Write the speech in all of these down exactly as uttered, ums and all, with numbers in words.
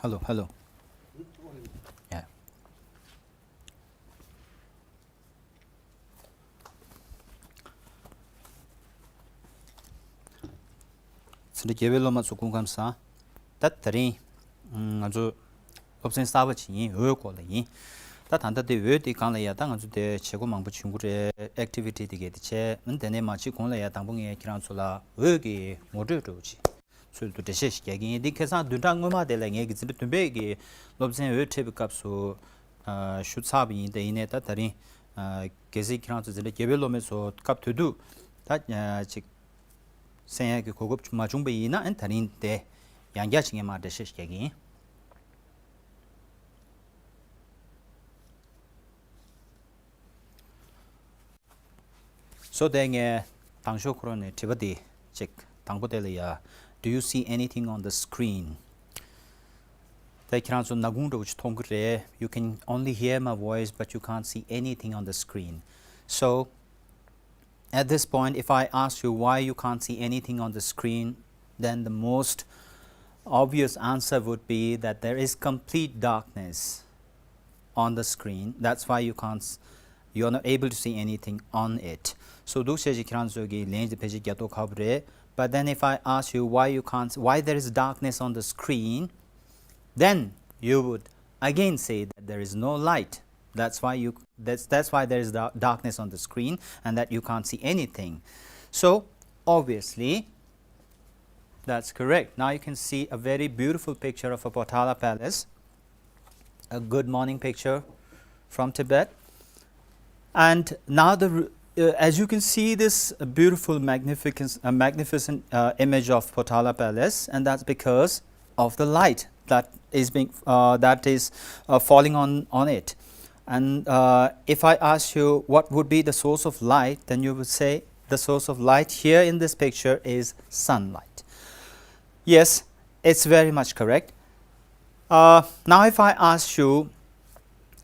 Hello, hello. Yeah. འཛིན་གྲྭ་བརྒྱད་པའི་སློབ་མ་ཚོ་སྐུ་ཁམས་བཟང་། ད་དེ་རིང་ང་ཚོ་སློབ་ཚན་གསར་པ་ཅིག་ཡིན། འོད་སྐོར་ལ་ཡིན། ད་ད་ལྟ་དེ་འོད་དེ་སྒང་ལ་ཡ་ད་ང་ཚོ་དེ་བྱེད་སྒོ་མང་པོ་བྱུང་གི་རེད། ཨེག་ཊི་བི་ཊི་དེ་གས་དེ་བྱས། ཨ་ནི་དེ་ནས་མ་བྱེད་གོང་ལ་ཡ་དང་པོ་ངས་ཁྱེད་རང་ཚོ་ལ་འོད་ཀྱི་ངོ་སྤྲོད་འདྲ་བོ་ཅིག་ཚུལ་དུ་འགྲེལ་བཤད་ཞིག་རྒྱག་གི་ཡིན། འདི་ཁ་སང་བདུན་ཕྲག་སྔོན་མ་དེ་ལ་ངས་ཀྱི་འཛིན་གྲྭ་བདུན་པའི་གི་སློབ་ཚན་འོད་འཕྲད་པའི་སྐབས་སུ་ཨ་ཞུ་ཚར་བ་ཡིན། དེ་ཡིན་ནའི་ད་དེ་རིང་ཨ་གལ་སྲིད་ཁྱེད་རང་ཚོ་འཛིན་གྲྭ་བརྒྱད་པའི་སློབ་མ་ཚོ་སྐབས་དེ་དུས་ད་ཨ་ཅིག་གསན་ཡག་གི་གོ་སྐབས་མ་བྱུང་བ་ཡིན་ན། ཨ་ནི་དེ་རིང་དེ་ཡང་བསྐྱར་ཞིག་ངས་མར་འགྲེལ་བཤད་ཞིག་རྒྱག་གི་ཡིན། སོ་དེ་ངས་དང་ཤོག་ཁོ་རང་ནས་དྲི་བ་འདི་ཅིག་དང་པོ་དེ་ལ་ཡ། Do you see anything on the screen? དེ་ཁྱེད་རང་ཚོ་ནག་ཁུང་འདྲ་བོ་ཅིག་མཐོང་གི་རེད། You can only hear my voice, but you can't see anything on the screen. So, at this point, if I ask you why you can't see anything on the screen, then the most obvious answer would be that there is complete darkness on the screen. That's why you can't, s- you are not able to see anything on it. So འདུག་བྱས་ཅིག་ཁྱེད་རང་ཚོ་གི་ལན་དེ་ཕལ་ཆེར་རྒྱག་མདོག་ཁ་པོ་རེད། But then if I ask you why you can't, why there is darkness on the screen, then you would again say that there is no light. That's why you, that's, that's why there is da- darkness on the screen and that you can't see anything. So obviously, that's correct. Now you can see a very beautiful picture of a Potala Palace, a good morning picture from Tibet. And now, the, uh, as you can see, this beautiful, magnificent, uh, magnificent uh, image of Potala Palace, and that's because of the light that is being uh, that is uh, falling on on it. And uh, if I ask you what would be the source of light, then you would say the source of light here in this picture is sunlight. Yes, it's very much correct. Uh, now, if I ask you,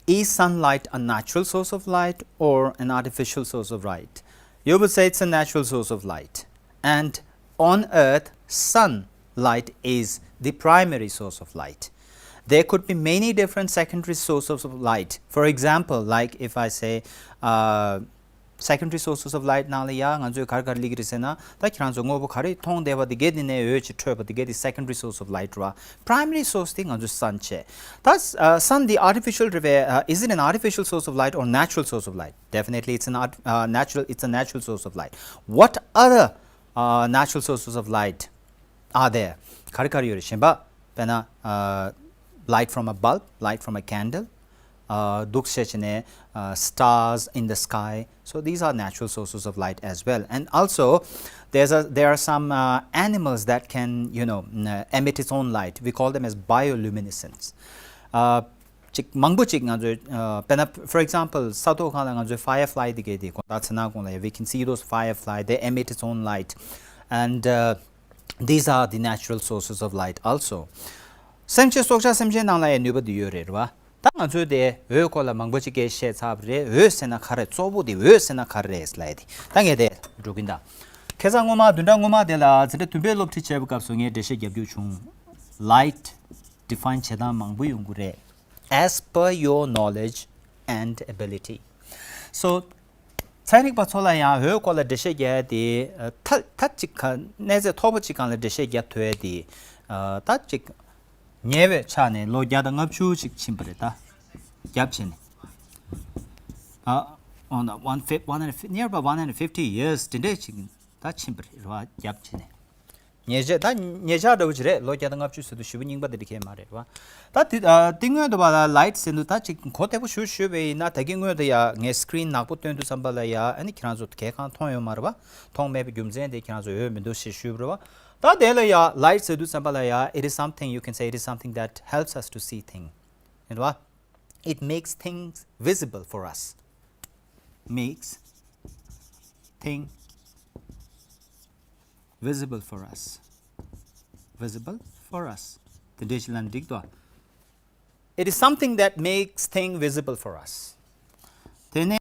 is sunlight a natural source of light or an artificial source of light? You would say it's a natural source of light. And on earth, sunlight is the primary source of light. There could be many different secondary sources of light. For example, like if I say, uh, secondary sources of light ནང་ལ་ཡ་ང་ཚོས་ག་རེ་ག་རེ་ལབ་ཀྱི་རེད་ཟེར་ན། ད་ཁྱེད་རང་ཚོ་དངོས་པོ་ག་རེ་མཐོང་བསྡད་པ་དེ་གས་དེ་ནས་འོད་ཅིག་འཕྲོས་པ་དེ་གས་དེ་secondary source of light རེད་བ། Primary source དེ་ང་ཚོའི་sun བྱས། ད་uh, sun the artificial རེད་པས། Uh, is it an artificial source of light or natural source of light? Definitely, it's an art, uh, natural, it's a natural source of light. What other uh, natural sources of light are there? ག་རེ་ག་རེ་ཡོད་རེད། གཞན་པ་དཔེར་ན་uh, light from a bulb, light from a candle, uh, འདུག་བྱས་བྱས་ནས uh, stars in the sky. So these are natural sources of light as well. And also, there's a, there are some uh, animals that can, you know, n- emit its own light. We call them as bioluminescence. Uh, ཅིག་མང་པོ་ཅིག་ང་ཚོས་uh, དཔེར་ན་for example ས་ཐོག་སྒང་ལ་ང་ཚོས་firefly དེ་གས་དེ་དགོང་དག་མཚན་ནག་གུང་ལ་we can see those firefly, they emit its own light. And uh, these are the natural sources of light also. སེམས་ཅན་སྲོག་ཆགས་སེམས་ཅན་ནང་ལ་ཡང་ནུས་པ་འདི་ཡོད་རེད་རེད་བ། ད་ང་ཚོས་དེ་འོད་སྐོར་ལ་མང་པོ་ཅིག་སྐད་བཤད་ཚར་བ་རེད། འོད་ཟེར་ན་ག་རེ། གཙོ་བོ་དེ་འོད་ཟེར་ན་ག་རེ་རེད་ལབ་ཡ་དེ་ད་ངས་དེ་འགྲོ་གིན་ད། ཁ་སང་སྔོན་མ་བདུན་ཕྲག་སྔོན་མ་དེ་ལ་འཛིན་གྲྭ་བདུན་པའི་སློབ་ཁྲིད་བྱས་པའི་སྐབས་སུ་ངས་འགྲེལ་བཤད་རྒྱབ་རྒྱུ་བྱུང་། Light define བྱེད་སྟངས་མང་པོ་ཡོང་གི་རེད། As per your knowledge and ability. So ཚན་རིག་པ་ཚོ་ལ་ཡང་འོད་སྐོར་ལ་འགྲེལ་བཤད་རྒྱག་ཡ་དེ་ད་ད་ཅིག་ག་གནས་ཚད་མཐོ་པོ་ཅིག་སྒང་ལ་འགྲེལ་བཤད་རྒྱག་ཐུབ་ཡ་དེ་ད་ཅིག་ཉེ་བའི་ཆ་ནས་ལོ་བརྒྱ་དང་ལྔ་བཅུ་ཅིག་ཕྱིན་པ་རེད། ད་རྒྱབ་བྱས་ནས་ཨ་on the one fif- one hundred nearby one hundred fifty years དེ་འདྲས་ཅིག་ད་ཕྱིན་པ་རེད་ར་རྒྱབ་བྱས་ནས། ཉེ་ཆར་ད་ཉེ་ཆར་འདྲ་བོ་ཅིག་རེད། ལོ་བརྒྱ་དང་ལྔ་བཅུ་ཟེར་དུས་ཞེ་པོ་རྙིང་པ་དེ་འདྲ་གས་མ་རེད་བ། ད་དེ་ཨ་དེ་སྔོན་དུ་བ་ལ་light ཟེར་དུས་ད་ཅིག་གོ་བདེ་པོ་ཞུ་ཞུས་པ་ཡིན་ན། ད་གིན་སྔོན་དུ་ཡ་ངས་screen ནག་པོ་སྟོན་དུས་ཙམ་པ་ལ་ཡ་ཨ་ནི་ཁྱེད་རང་ཚོ་གས་གང་མཐོང་ཡོད་མ་རེད་བ། མཐོང་མེད་པའི་རྒྱུ་མཚན་དེ་ཁྱེད་རང་ཚོ་འོས་མི་འདུག་ཞེས་ཞུས་པ་རེད་བ། ད་དེ་ལ་ཡ་light ཟེར་དུས་ཙམ་པ་ལ་ཡ it is something, you can say it is something that helps us to see thing. ཡིན་བ། It makes things visible for us. Makes thing visible for us. Visible for us. དེ་འདྲས་ཞིག་ལ་འགྲིག་ཏོ། It is something that makes thing visible for us. དེ་ནས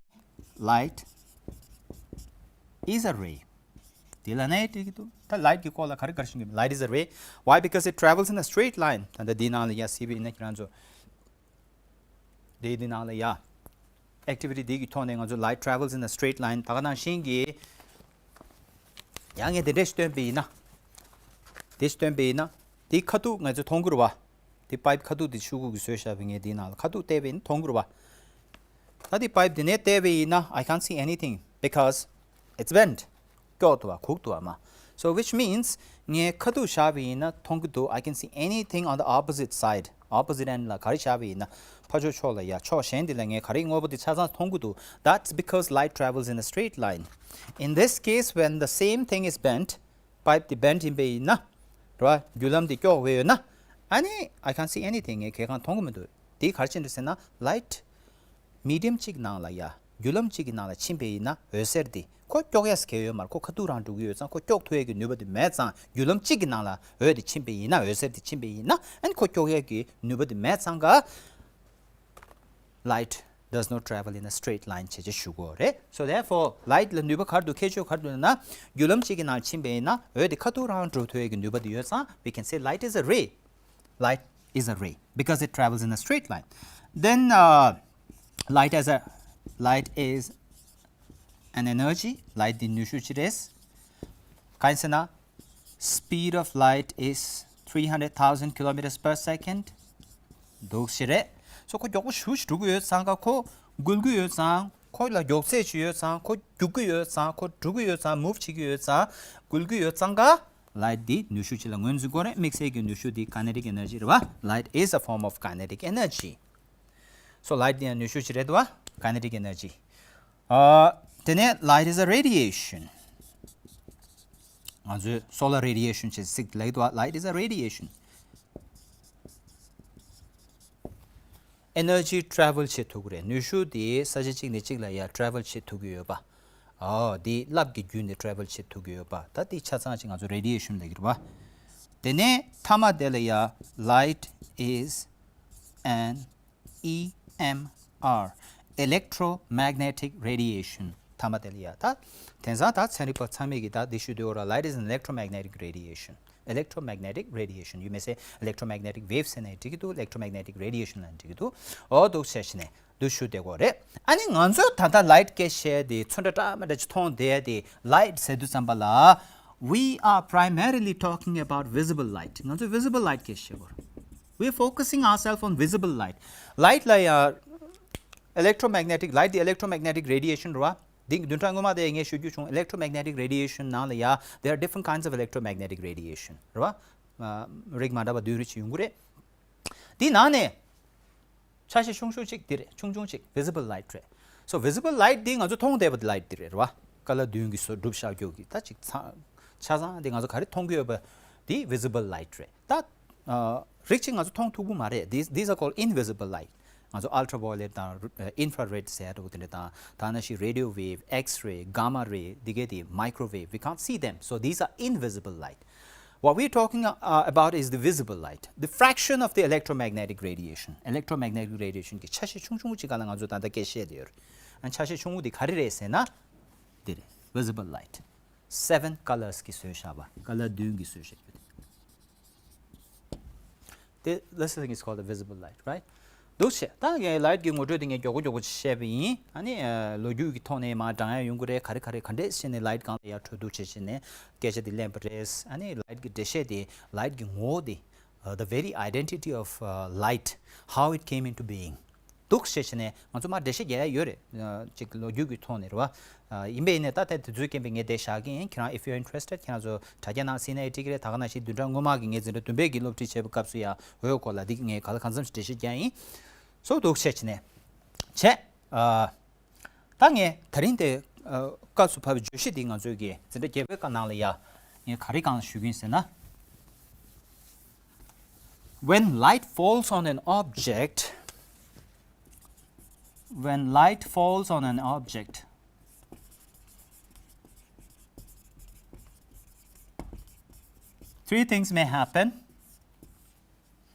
light is a ray. དེ་ལ་ནས་དེ་གི་འདུག་ད་light གི་སྐོར་ལ་ག་རེ་ག་རེ་ཤེས་ཀྱི་མེད། Light is a ray. Why? Because it travels in a straight line. ད་ལྟ་འདི་ནང་ལ་ཡ་སི་བི་ཡིན་ན་ཁྱེད་རང་ཚོ་འདི་འདི་ནང་ལ་ཡ་activity འདི་གི་ཐོག་ནས་ང་ཚོ་light travels in a straight line ད་ག་ནང་བཞིན་གྱི་ཡང་ངས་འདི་འདྲས་ཤིག་སྟོན་པ་ཡིན་ན། འདི་ཤིག་སྟོན་པ་ཡིན་ན། འདི་ཁ་ཐུག་ང་ཚོ་མཐོང་གི་རེད་བ། འདི་pipe ཁ་ཐུག་འདི་ཤོག་གུ་གི་བཟོས་བཞག་པའི་ངས་འདི་ནང་ལ་ཁ་ཐུག་བལྟས་པ་ཡིན་ན་མཐོང་གི་རེད་བ། ད་འདི་pipe འདི་ནས་བལྟས་པ་ཡིན་ན། I can't see anything because it's bent. ཀྱོག་འདུག་བ། ཁུག་འདུག་བ་མ། So which means ངས་ཁ་ཐུག་བཞག་པ་ཡིན་ན་མཐོང་གི་འདུག I can see anything on the opposite side. Opposite end ལ་ག་རེ་བཞག་པ་ཡིན་ན། ཕར་ཕྱོགས་ཕྱོགས་ལ་ཡ་ཕྱོགས་གཞན་འདི་ལ་ངས་ག་རེ་དངོས་པོ་འདི་ཆ་ཚང་མཐོང་གི་འདུག That's because light travels in a straight line. In this case, when the same thing is bent, pipe འདི་bent ཡིན་པ་ཡིན་ན། རེད་བ། རྒྱུ་ལམ་འདི་ཀྱོག་བས་ཡོད་ན། ཨ་ནི་I can't see anything. ངས་གང་ཡང་མཐོང་གི་མི་འདུག་འདི་ག་རེ་བྱས་འདུག་ཟེར་ན། Light medium གཅིག་ནང་ལ་ཡ། རྒྱུ་ལམ་གཅིག་གི་ནང་ལ་ཕྱིན་པ་ཡིན་ན་འོད་ཟེར་འདི་ཁོ་ཀྱོག་ཡས་གལ་ཡོད་མ་རེད། ཁོ་ཁ་ཐུག་རང་འགྲོ་གི་ཡོད་ཙང་། ཁོ་ཀྱོག་ཐུབ་ཡས་ཀྱི་ནུས་པ་དེ་མེད་ཙང་། རྒྱུ་ལམ་གཅིག་གི་ནང་ལ་འོད་དེ་ཕྱིན་པ་ཡིན་ན། འོད་ཟེར་དེ་ཕྱིན་པ་ཡིན་ན། ཨ་ནི་ཁོ་ཀྱོག་ཡས་ཀྱི་ནུས་པ་དེ་མེད་ཙང་ག Light does not travel in a straight line བྱས་བྱས་ཞུ་དགོས་རེད། So therefore, light ལ་ནུས་པ་ག་རེ་འདུག་ཁྱད་ཆོས་ག་རེ་འདུག་ལབ་ན། རྒྱུ་ལམ་གཅིག་གི་ནང་ཕྱིན་པ་ཡིན་ན་འོད་དེ་ཁ་ཐུག་རང་འགྲོ་ཐུབ་ཡས་ཀྱི་ནུས་པ་དེ་ཡོད་ཙང་། We can say light is a ray. Light is a ray because it travels in a straight line. Then, uh, light as a light is an energy. Light འདི་ནུས་ཤུགས་ཅིག་རེད། གང་ཡིན་ཟེར་ན། Speed of light is three hundred thousand kilometers per second. འདུག་ཞེས་རེད། So ཁོ་མགྱོགས་པོ་ཞེ་པོ་ཅིག་འགྲོ་གི་ཡོད་ཙང་ག་ཁོ་འགུལ་གྱི་ཡོད་ཙང་། ཁོ་ལ་མགྱོགས་ཚད་ཅིག་ཡོད་ཙང་། ཁོ་རྒྱུག་གི་ཡོད་ཙང་། ཁོ་འགྲོ་གི་ཡོད་ཙང་། move བྱེད་ཀྱི་ཡོད་ཙང་། འགུལ་གྱི་ཡོད་ཙང་ག Light འདི་ནུས་ཤུགས་ཅིག་ལ་ངོས་འཛིན་དགོས་རེད། དམིགས་བསལ་གྱི་ནུས་ཤུགས་འདི་kinetic energy རེད་བ། Light is a form of kinetic energy. So light འདི་ཡང་ནུས་ཤུགས་ཅིག་རེད་བ། Kinetic energy. ཨ། དེ་ནས་light is a radiation. ང་ཚོས་solar radiation ཅེས་ཚིག་ལབ་ཀྱི་འདུག་བ། Light is a radiation. Energy travel བྱེད་ཐུབ་ཀྱི་རེད། ནུས་ཤུགས་དེ་ས་ཆ་གཅིག་ནས་གཅིག་ལ་ཡ་travel བྱེད་ཐུབ་ཀྱི་ཡོད་པ། ཨོ། དེ་རླབས་ཀྱི་བརྒྱུད་ནས་travel བྱེད་ཐུབ་ཀྱི་ཡོད་པ། ད་དེ་ཆ་ཚང་ཅིག་ང་ཚོ་radiation ལབ་ཀྱི་རེད་པ། དེ་ནས་མཐའ་མ་དེ་ལ་ཡ་light is an E M R, electromagnetic radiation. མཐའ་མ་དེ་ལ་ཡ་ད། དེང་སང་ད་ཚན་རིག་པ་ཚང་མས་ཀྱི་ད་འདི་ཞུ་འདོད་ར། Light is an electromagnetic radiation. Electromagnetic radiation. You may say electromagnetic wave ཟེར་ནའི་འགྲིག་གི་འདུག electromagnetic radiation ལབ་ནའི་འགྲིག་གི་འདུག་འོ་འདུག་བྱས་བྱས་ནས་འདི་ཞུ་བསྡད་ཀྱི་ཡོད་རེད། ཨ་ནི་ང་ཚོས་ད་ལྟ་light སྐད་བཤད་དེ་ཚོན་ཁྲ་འདྲ་མི་འདྲ་ཅིག་མཐོང་བསྡད་དེ། Light ཟེར་དུས་ཙམ་པ་ལ། We are primarily talking about visible light. ང་ཚོས་visible light སྐད་བཤད་ཀྱི་ཡོད་རེད། We are focusing ourselves on visible light. Light ལ་ཡ། Electromagnetic, light འདི་electromagnetic radiation རེད་བ། འདི་བདུན་ཕྲག་སྔོན་མ་དེ་ངས་ཞུ་རྒྱུ་བྱུང་། Electromagnetic radiation ནང་ལ་ཡ། There are different kinds of electromagnetic radiation རེད་བ། ཨ། རིགས་མ་འདྲ་བ་བདུན་རེ་ཅིག་ཡོང་གི་རེད། འདི་ནང་ནས་ཆ་ཤས་ཆུང་ཆུང་ཅིག་འདི་རེད། ཆུང་ཆུང་ཅིག་visible light རེད། So visible light འདི་ང་ཚོ་མཐོང་བསྡད་པ་འདི་light འདི་རེད་བ། ཀ་ལ་བདུན་གྱིས་བཟོ་གྲུབ་བཞག་རྒྱུ་གི་ད་ཅིག་ཚང་། ཆ་ཚང་འདི་ང་ཚོ་ག་རེ་མཐོང་གི་ཡོད་པ་འདི་visible light རེད་ད། ཨ། རིགས་གཅིག་ང་ཚོ་མཐོང་ཐུབ་ཀྱི་མ་རེད། These, these are called invisible light. ང་ཚོ་ultraviolet དང་། ཨ། infrared ཟེར་ཡ་འདྲ་བོ་དེ་འདྲ་དང་། ད་ནང་བཞིན་radio wave, X-ray, gamma ray འདི་གས་དེ་microwave. We can't see them. So these are invisible light. What we're talking, uh, about is the visible light. The fraction of the electromagnetic radiation. Electromagnetic radiation གི་ཆ་ཤས་ཆུང་ཆུང་ཅིག་སྒང་ལ་ང་ཚོ་ད་ལྟ་སྐད་བཤད་དེ་ཡོད་རེད། ཨ། ཆ་ཤས་ཆུང་ངུ་དེ་ག་རེ་རེད་ཟེར་ན། འདི་རེད། Visible light. Seven colors གིས་བཟོས་བཞག་པ། ཀ་ལ་བདུན་གྱིས་བཟོས་བཞག་རྒྱུ་དེ། This, this thing is called the visible light, right? འདུག་བྱས། ད་ངས་light གི་ངོ་སྤྲོད་དེ་ངས་མགྱོགས་པོ་མགྱོགས་པོ་ཅིག་བཤད་པ་ཡིན། ཨ་ནི། ཨ། ལོ་རྒྱུས་ཀྱི་ཐོག་ནས་མར་བགྲང་ཡ་ཡོང་གི་རེད། ག་རེ་ག་རེ་ག་འདྲས་བྱས་ནས་light གང་ལ་ཡར་འཕྲོ་འདུག་བྱས་བྱས་ནས་སྐད་ཆ་དེ་ལེན་པ་རེད། ཨ་ནི་light གི་འགྲེལ་བཤད་དེ། Light གི་ངོ་བོ་དེ། Uh, the very identity of, uh, light, how it came into being. འདུག་བྱས་བྱས་ནས་ང་ཚོ་མར་འགྲེལ་བཤད་རྒྱག་ཡ་ཡོད་རེད། ཨ། ཅིག་ལོ་རྒྱུས་ཀྱི་ཐོག་ནས་རེད་བ། ཨ། ཡིན་པས་ནས་ད་ལྟ་དེ་ཚོའི་རྐྱེན་པས་ངས་དེ་བཞག་གི་ཡིན། ཁྱེད་རང་if you're interested ཁྱེད་རང་ཚོ་དྲ་རྒྱ་ནང་གཟིགས་ན་ཡང་འགྲིག་གི་རེད། ད་ག་ནང་བཞིན་བདུན་ཕྲག་སྔོན་མ་གི་ངས་འཛིན་གྲྭ་བདུན་པའི་གི་སློབ་ཁྲིད་བྱས་པའི་སྐབས་སུ་ཡང་འོས་སྐོར་ལ་འདི་ངས་ག་ལ་གང་འཚམ་ཞིག་འགྲེལ་བཤད་རྒྱག་ཡིན། སོ་འདུག་བྱས་བྱས་ནས་བྱས། ཨ། ད་ངས་ད་རིང་དེ། ཨ། སྐབས་སུ་བབས་པའི་བརྗོད་གཞི་འདི་ང་ཚོའི་གི་འཛིན་གྲྭ་བརྒྱད་པའི་སྐབས་ནང་ལ་ཡ། ངས་ག་རེ་གང་ཞུ་གི་ཡིན་ཟེར་ན། When light falls on an object, when light falls on an object, three things may happen.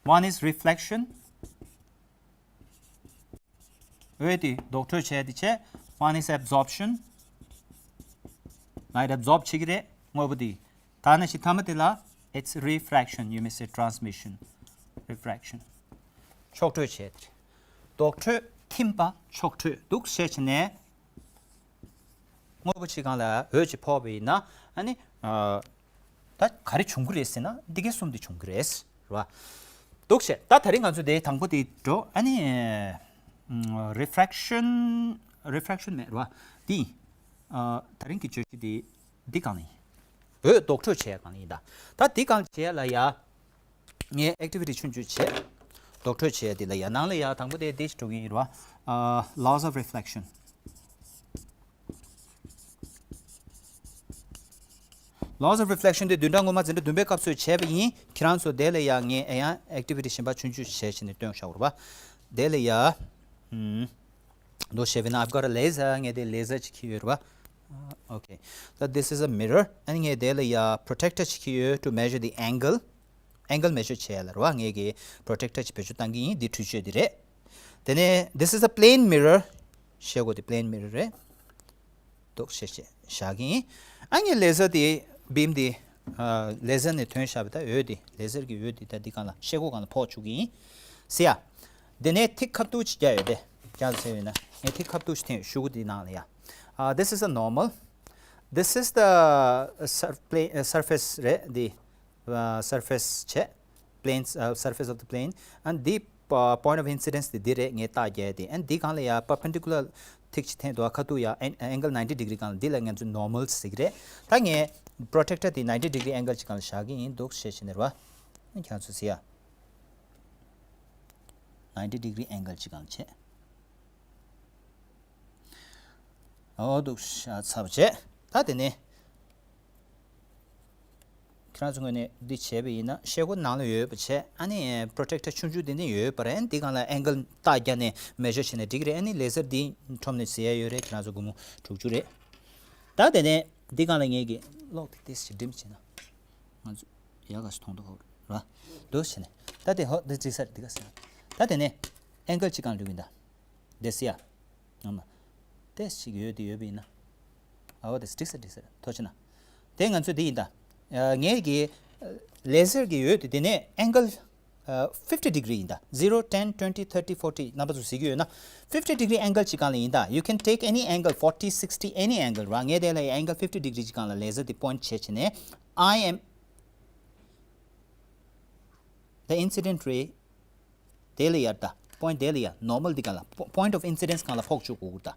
One is reflection. འོད་དེ་ལྡོག་འཕྲོ་བྱས་ཏེ་བྱས། One is absorption. Light absorb བྱེད་ཀྱི་རེད། དངོས་པོ་དེ། ད་ནི་ཞིག་མཐའ་མ་དེ་ལ། It's refraction, you may say transmission, refraction. ཕྱོགས་འཕྲོས་བྱས་ཏེ། ལྡོག་འཕྲོས་ཐིམ་པ་ཕྱོགས་འཕྲོས་འདུག་བཤད་བྱས་ནས། དངོས་པོ་གཅིག་སྒང་ལ་འོད་ཅིག་ཕོག་པ་ཡིན་ན། ཨ་ནི། ཨ། ད་ག་རེ་བྱུང་གི་རེད་ཟེར་ན། འདི་གའི་གསུམ་དེ་བྱུང་གི་རེད། རེད་བ། འདུག་བྱས། ད་དེ་རིང་ང་ཚོ་དེ་དང་པོ་དེ་འགྲོ། ཨ་ནི། ཨ། refraction, refraction མེད་རེད་བ། འདི། ཨ། དེ་རིང་གི་བརྗོད་གཞི་དེ་འདི་སྒང་ནས་ཡིན། འོད་ལྡོག་འཕྲོས་བྱས་སྒང་ནས་ཡིན་ད། ད་འདི་སྒང་བྱས་ལ་ཡ། ངས་activity ཆུང་ཆུང་བྱས། ལྡོག་འཕྲོས་བྱས་འདི་ལ་ཡ། ནང་ལ་ཡ་དང་པོ་དེ་འདི་ཞིག་འགྲོ་གི་ཡིན་རེད་བ། ཨ། laws of reflection. Laws of reflection དེ་བདུན་ཕྲག་སྔོན་མ་འཛིན་གྲྭ་བདུན་པའི་སྐབས་སུ་བྱས་པ་ཡིན། ཁྱེད་རང་ཚོ་དེ་ལ་ཡང་ངས་ཨེ་ཡང་activity གཞན་པ་ཆུང་ཆུང་བྱས་བྱས་ནས་སྟོན་བཞག་རེད་བ། དེ་ལ་ཡ། ཨུམ། འདུག་བྱས་པ་ཡིན་ན། I've got a laser. ངས་དེ་laser ཅིག་འཁྱེར་ཡོད་རེད་བ། Okay. So this is a mirror. ཨ་ནི་ངས་དེ་ལ་ཡ་protector ཅིག་འཁྱེར་ཡོད། to measure the angle. Angle measure བྱས་ལ་རེད་བ། ངས་ཀྱི་protector ཅིག་བེད་སྤྱོད་བཏང་གི་ཡིན། འདི་འཕྲུལ་ཆས་འདི་རེད། དེ་ནས་this is a plane mirror. ཤེལ་སྒོ་དེ་plane mirror རེད། འདུག་བྱས་བྱས་བཞག་གི་ཡིན། ཨ་ནི་laser དེ་beam དེ། ཨ། laser ནས་ཐོན་བཞག་པ་ད་འོད་དེ། laser གི་འོད་དེ་ད་འདི་སྒང་ལ། ཤེལ་སྒོ་སྒང་ལ་ཕོག་བཅུག་གི་ཡིན་ཟེར་ཡ། དེ་ནས་ཐིག་ཁ་ཐུག་ཅིག་བརྒྱབ་ཡོད་དེ། རྒྱབ་ཟེར་ཡོད་ན། ངས་ཐིག་ཁ་ཐུག་ཅིག་འཐེན་ཡོད། ཤུ་གུ་དེའི་ནང་ལ་ཡ། ཨ། This is a normal. This is the surf- plane, uh, surface རེད། འདི། ཨ། surface བྱས། planes, uh, surface of the plane. And the, uh, point of incidence དེ་འདི་རེད། ངས་རྟགས་བརྒྱབ་དེ། And འདི་སྒང་ལ་ཡ་perpendicular ཐིག་ཅིག་འཐེན་འདུག་ཁ་ཐུག་ཡ། an- angle ninety degree སྒང་ལ། འདི་ལ་ང་ཚོས་normal ཟེར་གི་རེད། ད་ངས་protector དེ་ninety degree angle ཅིག་སྒང་ལ་བཞག་གི་ཡིན། འདུག་བྱས་བྱས་ནས་རེད་བ། ཁྱེད་ཚོས་ཟེར་ཡ། ninety degree angle ཅིག་སྒང་ལ་བྱས། འོ་འདུག་བྱས་ཚར་བ་བྱས། ད་དེ་ནས་ཁྱེད་རང་ཚོ་ངོས་ནས་འདི་བྱས་པ་ཡིན་ན། ཤེལ་སྒོ་ནང་ལ་ཡོད་པ་བྱས། ཨ་ནི་protector ཆུང་ཆུང་དེ་འདི་ཡོད་པ་རེད། འདི་སྒང་ལ་angle རྟགས་བརྒྱབ་ནས་measure བྱས་ནས་འགྲིག་གི་རེད། ཨ་ནི་laser འདི་ཁྲོམ་ནས་ཟ་ཡ་ཡོད་རེད། ཁྱེད་རང་ཚོ་སྒོར་མོ་དྲུག་ཅུ་རེད། ད་དེ་ནས་འདི་སྒང་ལ་ངས་ཀྱི་གློག་དེ་ཏོག་ཙམ་ཌིམ་བྱས་ན། ང་ཚོ་ཡག་ག་ཞིག་མཐོང་འདུག་ཧོ་ར། འདུག་བྱས་ནས། ད་དེ་ཧོ་འདི་འགྲིག་ས་རེད། འདི་ག་ཟེར་ན། ད་དེ་ནས་angle གཅིག་སྒང་འགྲོ་གི་ཡིན་ད། དེ་སི་ཡ། ཨ་མ། དེ་ཞིག་ཡོད་དེ་ཡོད་པ་ཡིན་ན། ཨ་འོ་དེ་འགྲིག་ས་འགྲིག་ས་རེད། ཐོ་ཆེ་ན། དེ་ང་ཚོ་དེ་ཡིན་ད། ཨ། ངས་ཀྱི་laser གི་འོད་དེ་དེ་ནས་angle ཨ། fifty degree ཡིན་ད། zero, ten, twenty, thirty, forty རྣམ་པ་ཚོ་གཟིགས་ཀྱི་ཡོད་ན། fifty degree angle གཅིག་སྒང་ལ་ཡིན་ད། You can take any angle, forty, sixty, any angle ར། ངས་དེ་ལ་angle fifty degree གཅིག་སྒང་ལ་laser དེ་point བྱས་བྱས་ནས། I am the incident ray དེ་ལ་ཡར་ད། point དེ་ལ་ཡར། normal འདི་སྒང་ལ། po- point of incidence སྒང་ལ་ཕོག་བཅུག་དགོས་ད།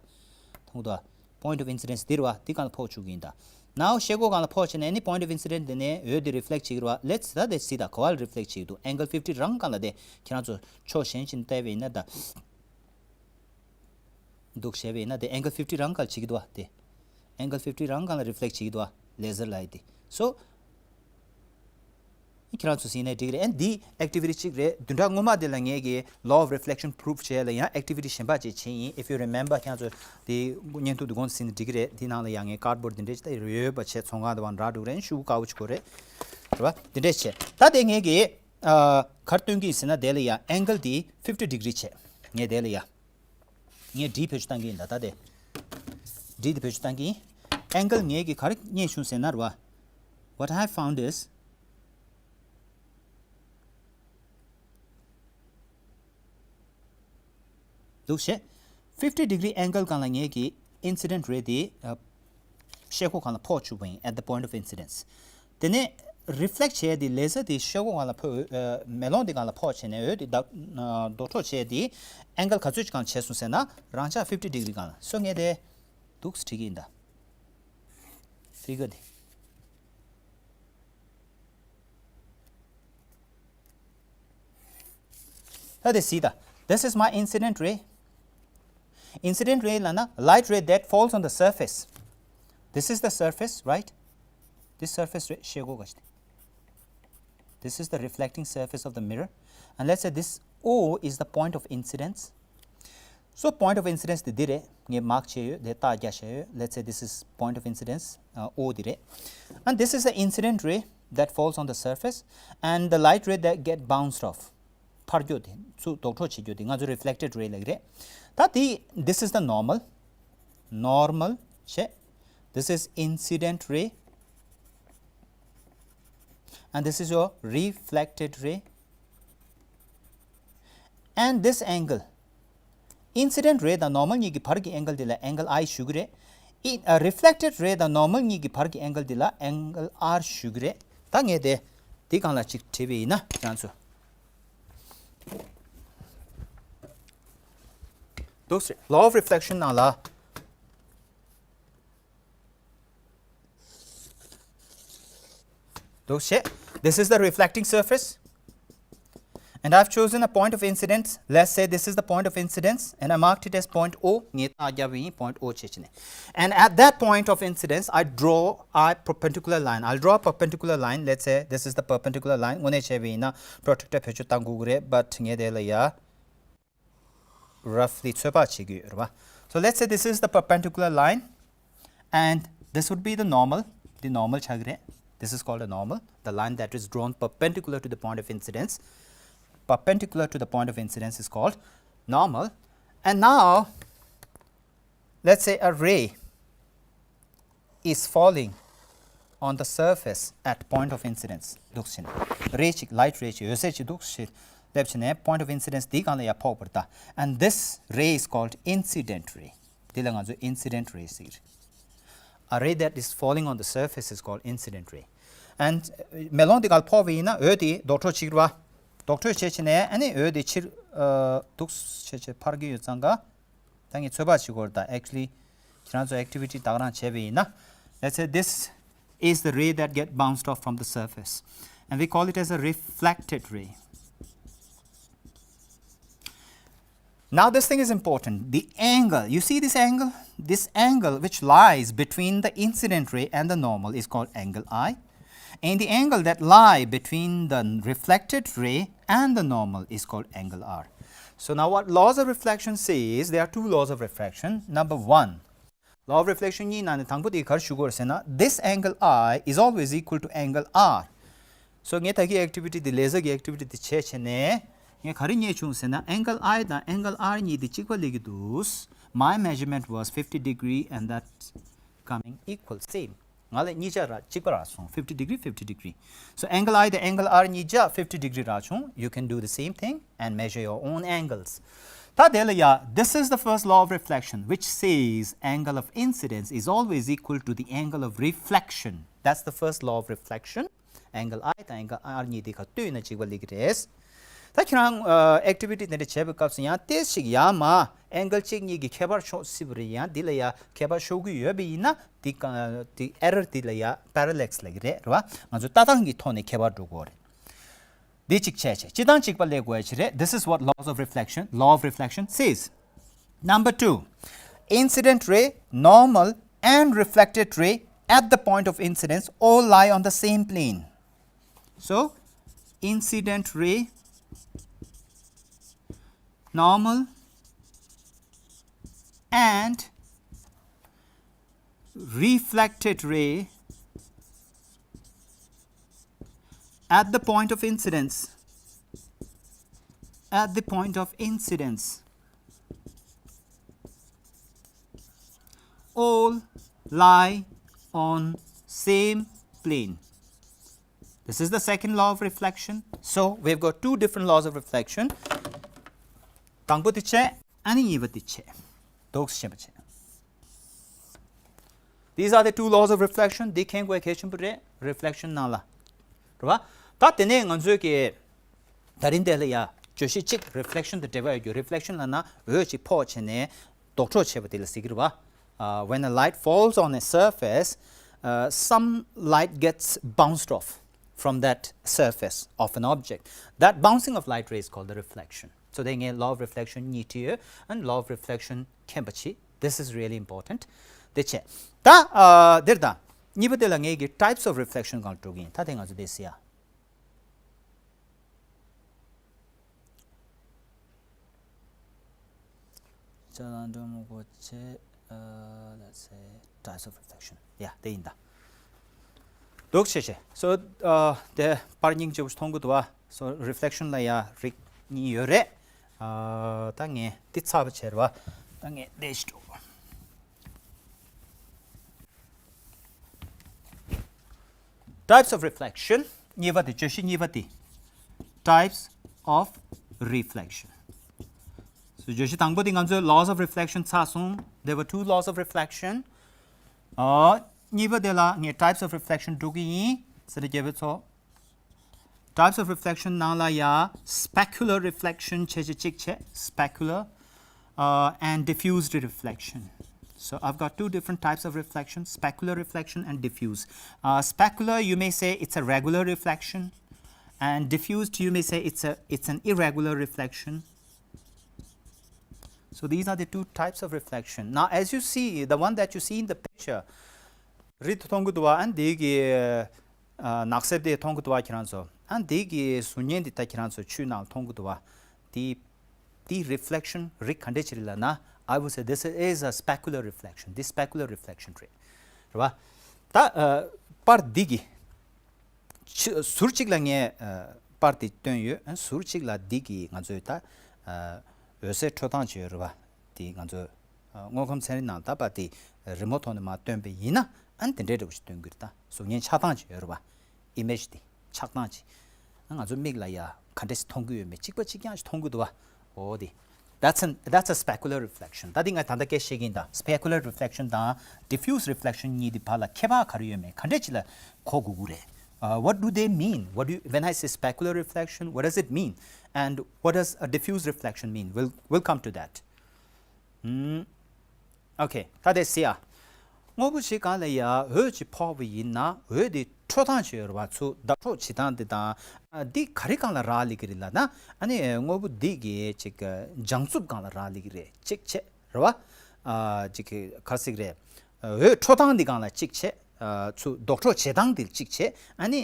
མཐོང་འདུག point of incidence འདིར་བ། འདི་སྒང་ལ་ཕོག་བཅུག་གི་ཡིན་ད། now ཤེལ་སྒོ་སྒང་ལ་ཕོག་བྱས་ནས་ནི་point of incidence དེ་ནས་འོད་དེ་reflect བྱེད་ཀྱི་རེད་བ། let's ད་དེ་སྲིད་ད་ག་བ་ལ་reflect བྱེད་ཀྱི་འདུག angle fifty རང་སྒང་ལ། དེ་ཁྱེད་རང་ཚོ་ཕྱོགས་གཞན་ཞིག་ནས་བལྟས་པ་ཡིན་ན་ད། འདུག་བྱས་པ་ཡིན་ན་དེ་angle fifty རང་སྒང་ལ་བྱེད་ཀྱི་འདུག་བ། དེ་angle fifty རང་སྒང་ལ་reflect བྱེད་ཀྱི་འདུག་བ། laser light དེ། so ཁྱེད་རང་ཚོ་ཟིན་ནས་འགྲིག་རེད། ཨན་འདི་activity གཅིག་རེད། བདུན་ཕྲག་སྔོན་མ་དེ་ལ་ངས་ཀྱི་law of reflection proof བྱས་ལ་ཡང་activity གཞན་པ་ཅིག་བྱས་ཡིན། If you remember ཁྱེད་རང་ཚོ་དེ་བརྙན་ཐུང་དེ་གོང་དུ་ཟིན་ནས་འགྲིག་གི་རེད། དེ་ནང་ལ་ཡང་ངས་cardboard དེ་འདྲས་ཅིག་ད་ཡོད་པ་བྱས། ཚོང་ཁང་དེ་བ་འདྲ་འགྲོ་གི་རེད། ཤུ་གུ་དཀར་པོ་ཅིག་དགོས་རེད། རེད་བ། དེ་འདྲས་བྱས། ད་དེ་ངས་ཀྱི་ཨ་ག་རེ་སྟོན་གྱི་ཡིན་ཟེར་ན། དེ་ལ་ཡང་angle དེ་fifty degree བྱས། ངས་དེ་ལ་ཡང་ངས་D བེད་སྤྱོད་བཏང་གི་ཡིན་ད། ད་དེ་D དེ་བེད་སྤྱོད་བཏང་གི་ཡིན། angle ངས་ཀྱི་ག་རེ་རྙེད་བྱུང་ཟེར་ན་རེད་བ། What I found is འདུག་བྱས། fifty degree angle སྒང་ལ་ངས་ཀྱི་incident ray དེ་ཨ་ཤེལ་སྒོ་སྒང་ལ་ཕོག་བཅུག་པ་ཡིན། At the point of incidence དེ་ནས་reflect བྱས་དེ་laser དེ་ཤེལ་སྒོ་སྒང་ལ་ཕོག་ཨ་མེ་ལོང་དེ་སྒང་ལ་ཕོག་བྱས་ནས་འོད་དེ་ལྡོག་ལྡོག་འཕྲོ་བྱས་དེ་angle ག་ཚོད་ཅིག་སྒང་ལ་བྱས་སོང་ཟེར་ན། རང་འཇགས་fifty degree སྒང་ལ། so ངས་དེ་འདུག་སེ་བྲིས་ཀྱི་ཡིན་ད། figure དེ། ད་དེ་གཟིགས་དང་། This is my incident ray. Incident ray ལབ་ན་light ray that falls on the surface. This is the surface, right? This surface རེད། ཤེལ་སྒོ་ག་ཞིག་དེ། This is the reflecting surface of the mirror. And let's say this O is the point of incidence. So point of incidence དེ་འདི་རེད། ངས་མརྐ་བྱས་ཡོད། དེ་རྟགས་རྒྱག་བཞག་ཡོད། Let's say this is point of incidence, uh, O འདི་རེད། And this is the incident ray that falls on the surface and the light ray that get bounced off. ཕར་རྒྱུག་དེ་ཚུར་ལྡོག་འཕྲོ་བྱེད་རྒྱུ་དེ་ང་ཚོ་reflected ray ལབ་ཀྱི་རེད། ད་དེ་this is the normal, normal བྱས། This is incident ray. And this is your reflected ray. And this angle, incident ray དང་normal གཉིས་ཀྱི་བར་གྱི་angle འདི་ལ་angle I ཞུ་གི་རེད། ཨི་ཨ་reflected ray དང་normal གཉིས་ཀྱི་བར་གྱི་angle འདི་ལ་angle R ཞུ་གི་རེད། ད་ངས་དེ་འདི་སྒང་ལ་ཅིག་བྲིས་པ་ཡིན་ན་ཁྱེད་རང་ཚོ། འདུག་སེ། Law of reflection ནང་ལ། འདུག་སེ། This is the reflecting surface. And I've chosen a point of incidence. Let's say this is the point of incidence and I marked it as point O. ངས་རྟགས་བརྒྱབ་པ་ཡིན། Point O བྱས་བྱས་ནས། And at that point of incidence, I draw a perpendicular line. I'll draw a perpendicular line. Let's say this is the perpendicular line. དངོས་གནས་བྱས་པ་ཡིན་ན་projector བེད་སྤྱོད་གཏང་དགོས་ཀྱི་རེད། But ངས་དེ་ལ་ཡ། Roughly ཚོད་དཔག་བྱེད་ཀྱི་ཡོད་རེད་བ། So let's say this is the perpendicular line and this would be the normal. འདི་normal ཆགས་ཀྱི་རེད། This is called a normal. The line that is drawn perpendicular to the point of incidence. Perpendicular to the point of incidence is called normal. And now, let's say a ray is falling on the surface at point of incidence. འདུག་སེ་བྱས་ནས་ray ཅིག light ray ཅིག་འོད་ཟེར་ཅིག་འདུག་སེ་སླེབས་བྱས་ནས་point of incidence འདི་སྒང་ལ་ཡར་ཕོག་པ་རེད་ད། And this ray is called incident ray. འདི་ལ་ང་ཚོས་incident ray ཟེར། A ray that is falling on the surface is called incident ray. And མེ་ལོང་འདི་སྒང་ལ་ཕོག་པ་ཡིན་ན་འོད་དེ་ལྡོག་འཕྲོ་བྱེད་ཀྱི་རེད་བ། ལྡོག་འཕྲོ་བྱས་བྱས་ནས་ཨ་ནི་འོད་དེ་ཕྱིར་འདུག་སེ་བྱས་བྱས་འཕར་གྱི་ཡོད་ཙང་ཀ་ད་ངས་ཚོད་དཔག་བྱེད་དགོས་རེད་ད། Actually ཁྱེད་རང་ཚོ་activity ད་ག་རང་བྱས་པ་ཡིན་ན། Let's say this is the ray that get bounced off from the surface, and we call it as a reflected ray. Now this thing is important. The angle, you see this angle? This angle which lies between the incident ray and the normal is called angle I. And the angle that lie between the reflected ray and the normal is called angle R. So now what laws of reflection says, there are two laws of reflection. Number one, law of reflection གཉིས་ནང་ནས་དང་པོ་དེ་ག་རེ་ཞུ་དགོས་རེད་ཟེར་ན། This angle I is always equal to angle R. So ངས་ད་གིན་activity དེ་laser གི་activity དེ་བྱས་བྱས་ནས་ངས་ག་རེ་རྙེད་བྱུང་ཟེར་ན། angle I དང་angle R གཉིས་དེ་གཅིག་པ་སླེབས་ཀྱི་འདུག My measurement was fifty degree and that's coming equal, same. ང་ལ་གཉིས་ཆ་ར་གཅིག་པ་རག་སོང་། fifty degree, fifty degree. So angle I དང་angle R གཉིས་ཆ་fifty degree རག་བྱུང་། You can do the same thing and measure your own angles. ད་དེ་ལ་ཡ། This is the first law of reflection, which says angle of incidence is always equal to the angle of reflection. That's the first law of reflection. Angle I དང་angle R གཉིས་དེ་ག་བལྟས་ན་གཅིག་པ་སླེབས་ཀྱི་རེད། ད་ཁྱེད་རང་activity དེ་འདྲ་བྱེད་པའི་སྐབས་སུ་ཡང་ཏོག་ཙམ་ཞིག་ཡར་མར་angle གཅིག་གཉིས་ཀྱི་ཁྱད་པར་ཕྱོགས་སྲིད་པ་རེད། ཡང་འདི་ལ་ཡ་ཁྱད་པར་ཕྱོགས་ཀྱི་ཡོད་པ་ཡིན་ན་འདི་ག་འདི་error འདི་ལ་ཡ་parallax ལབ་ཀྱི་རེད། རེད་བ། ང་ཚོ་ལྟ་སྟངས་ཀྱི་ཐོག་ནས་ཁྱད་པར་འགྲོ་གི་རེད། འདི་གཅིག་བྱས་བྱས་སྤྱིར་བཏང་གཅིག་པ་སླེབས་དགོས་ཡ་ཅིག་རེད། This is what laws of reflection, law of reflection says. Number two, incident ray, normal and reflected ray at the point of incidence all lie on the same plane. So incident ray, normal and reflected ray at the point of incidence, at the point of incidence, all lie on same plane. This is the second law of reflection. So we've got two different laws of reflection. དང་པོ་དེ་བྱས། ཨ་ནི་གཉིས་པ་དེ་བྱས། འདུག་སེ་བྱས། These are the two laws of reflection. འདི་མཁྱེན་དགོས་གལ་ཆེན་པོ་རེད། Reflection ནང་ལ། རེད་བ། ད་དེ་ནས་ང་ཚོས་ཀྱི་ད་རིང་འདི་ལ་ཡ་བརྗོད་གཞི་གཅིག་reflection དང་འབྲེལ་བ་ཡོད་རྒྱུ། Reflection ལབ་ན་འོད་ཅིག་ཕོག་བྱས་ནས་ལྡོག་འཕྲོ་བྱས་པ་དེ་ལ་ཟེར་གྱི་རེད་བ། Uh, when a light falls on a surface, uh, some light gets bounced off from that surface of an object. That bouncing of light rays is called the reflection. So དེ་ངས་law of reflection གཉིས་བྲིས་ཡོད། And law of reflection མཁྱེན་པ་བྱེད། This is really important. དེ་བྱས། ད་ཨ་འདིར་ད་གཉིས་པ་དེ་ལ་ངས་ཀྱི་types of reflection སྒང་འགྲོ་གི་ཡིན། ད་དེ་ང་ཚོ་དེ་ཟེར་ཡ། ཅ་ལག་འགྲོ་མི་དགོས་ཆེ། ཨ་let's say types of reflection. Yeah དེ་ཡིན་ད། འདུག་སེ་བྱས། So ཨ་དེ་པར་སྙིང་རྗེ་པོ་ཞིག་མཐོང་གི་འདུག་བ། So reflection ལ་ཡ་རིགས་གཉིས་ཡོད་རེད། ཨ་ད་ངས་འདི་ཚར་བ་བྱས་རེད་བ། ད་ངས་འདི་ཞིག་འགྲོ། Types of reflection. གཉིས་པ་དེ་བརྗོད་གཞི་གཉིས་པ་དེ། Types of reflection. So བརྗོད་གཞི་དང་པོ་དེ་ང་ཚོས་laws of reflection ཚར་སོང་། There were two laws of reflection. ཨོ། གཉིས་པ་དེ་ལ་ངས་types of reflection འགྲོ་གི་ཡིན། ཟེར་རྒྱལ་པོའི་ཚོ། Types of reflection ནང་ལ་ཡ་specular reflection བྱེད་ཅིག་ཅིག་བྱེད། Specular, uh, and diffused reflection. So I've got two different types of reflection, specular reflection and diffuse. Uh, specular, you may say it's a regular reflection, and diffused, you may say it's a it's an irregular reflection. So these are the two types of reflection. Now, as you see, the one that you see in the picture, རི་མཐོང་གི་འདུག་བ། ཨ་འདི་གི་ནགས་གསེབ་དེ་མཐོང་གི་འདུག་བ་ཁྱེད་རང་ཚོ། ཨ་འདི་གི་གཟུགས་བརྙན་འདི་ད་ཁྱེད་རང་ཚོ་ཆུ་ནང་མཐོང་གི་འདུག་བ། འདི་འདི་reflection རིགས་ག་འདྲས་ཅིག་རེད་ལབ་ན། I would say this is a specular reflection. This specular reflection རེད། རེད་བ། ད་པར་འདི་གི་ཆུ་ཟུར་གཅིག་ལ་ངས་པར་དེ་བཏོན་ཡོད། ཟུར་གཅིག་ལ་འདི་གི་ང་ཚོའི་ད་འོད་ཟེར་འཕྲོ་སྟངས་ཅིག་ཡོད་རེད་བ། དེ་ང་ཚོ་དངོས་ཁམས་ཚན་རིག་ནང་ད་པར་དེ་རི་མོ་ཐོག་ནས་མར་སྟོན་པ་ཡིན་ན། ཨ་ནི་དེ་འདྲའི་འདྲ་བོ་ཞིག་སྟོན་གྱི་རེད། ད་གཟུགས་བརྙན་ཆགས་སྟངས་ཅིག་ཡོད་རེད་བ། Image དེ་ཆགས་སྟངས་ཅིག་ང་ཚོ་མིག་ལ་ཡ་ག་འདྲས་མཐོང་གི་ཡོད་མེད་གཅིག་པ་གཅིག་རྐྱང་ཞིག་མཐོང་གི་འདུག་བ། འོ་དེ། That's an that's a specular reflection. ད་འདི་ང་ད་ལྟ་སྐད་བཤད་ཀྱིན་ད། Specular reflection དང་diffuse reflection གཉིས་འདི་བར་ལ་ཁྱད་པར་ག་རེ་ཡོད་མེད། ག་འདྲས་ཅིག་ལ་གོ་དགོས་ཀྱི་རེད། Uh, what do they mean? What do you, when I say specular reflection, what does it mean? And what does a diffuse reflection mean? We'll, we'll come to that. ཨུམ། Okay, ད་དེ་སི་ཨ། དངོས་པོ་ཞིག་སྒང་ལ་ཡ་འོད་ཅིག་ཕོག་པ་ཡིན་ན། འོད་དེ་འཕྲོ་སྟངས་ཅིག་ཡོད་རེད་བ། ཚུར་ལྡོག་འཕྲོ་བྱེད་སྟངས་དེ་དང་། ཨ་འདི་ག་རེ་སྒང་ལ་རག་ལས་ཀྱི་རེད་ལབ་ན། ཨ་ནི་དངོས་པོ་འདི་གི་ཅིག་འཇམ་རྩུབ་སྒང་ལ་རག་ལས་ཀྱི་རེད། གཅིག་བྱས་རེད་བ། ཨ་ཅིག་ག་རེ་ཟེར་གྱི་རེད། འོད་འཕྲོ་སྟངས་འདི་སྒང་ལ་གཅིག་བྱས། ཚུར་ལྡོག་འཕྲོ་བྱེད་སྟངས་འདི་གཅིག་བྱས། ཨ་ནི་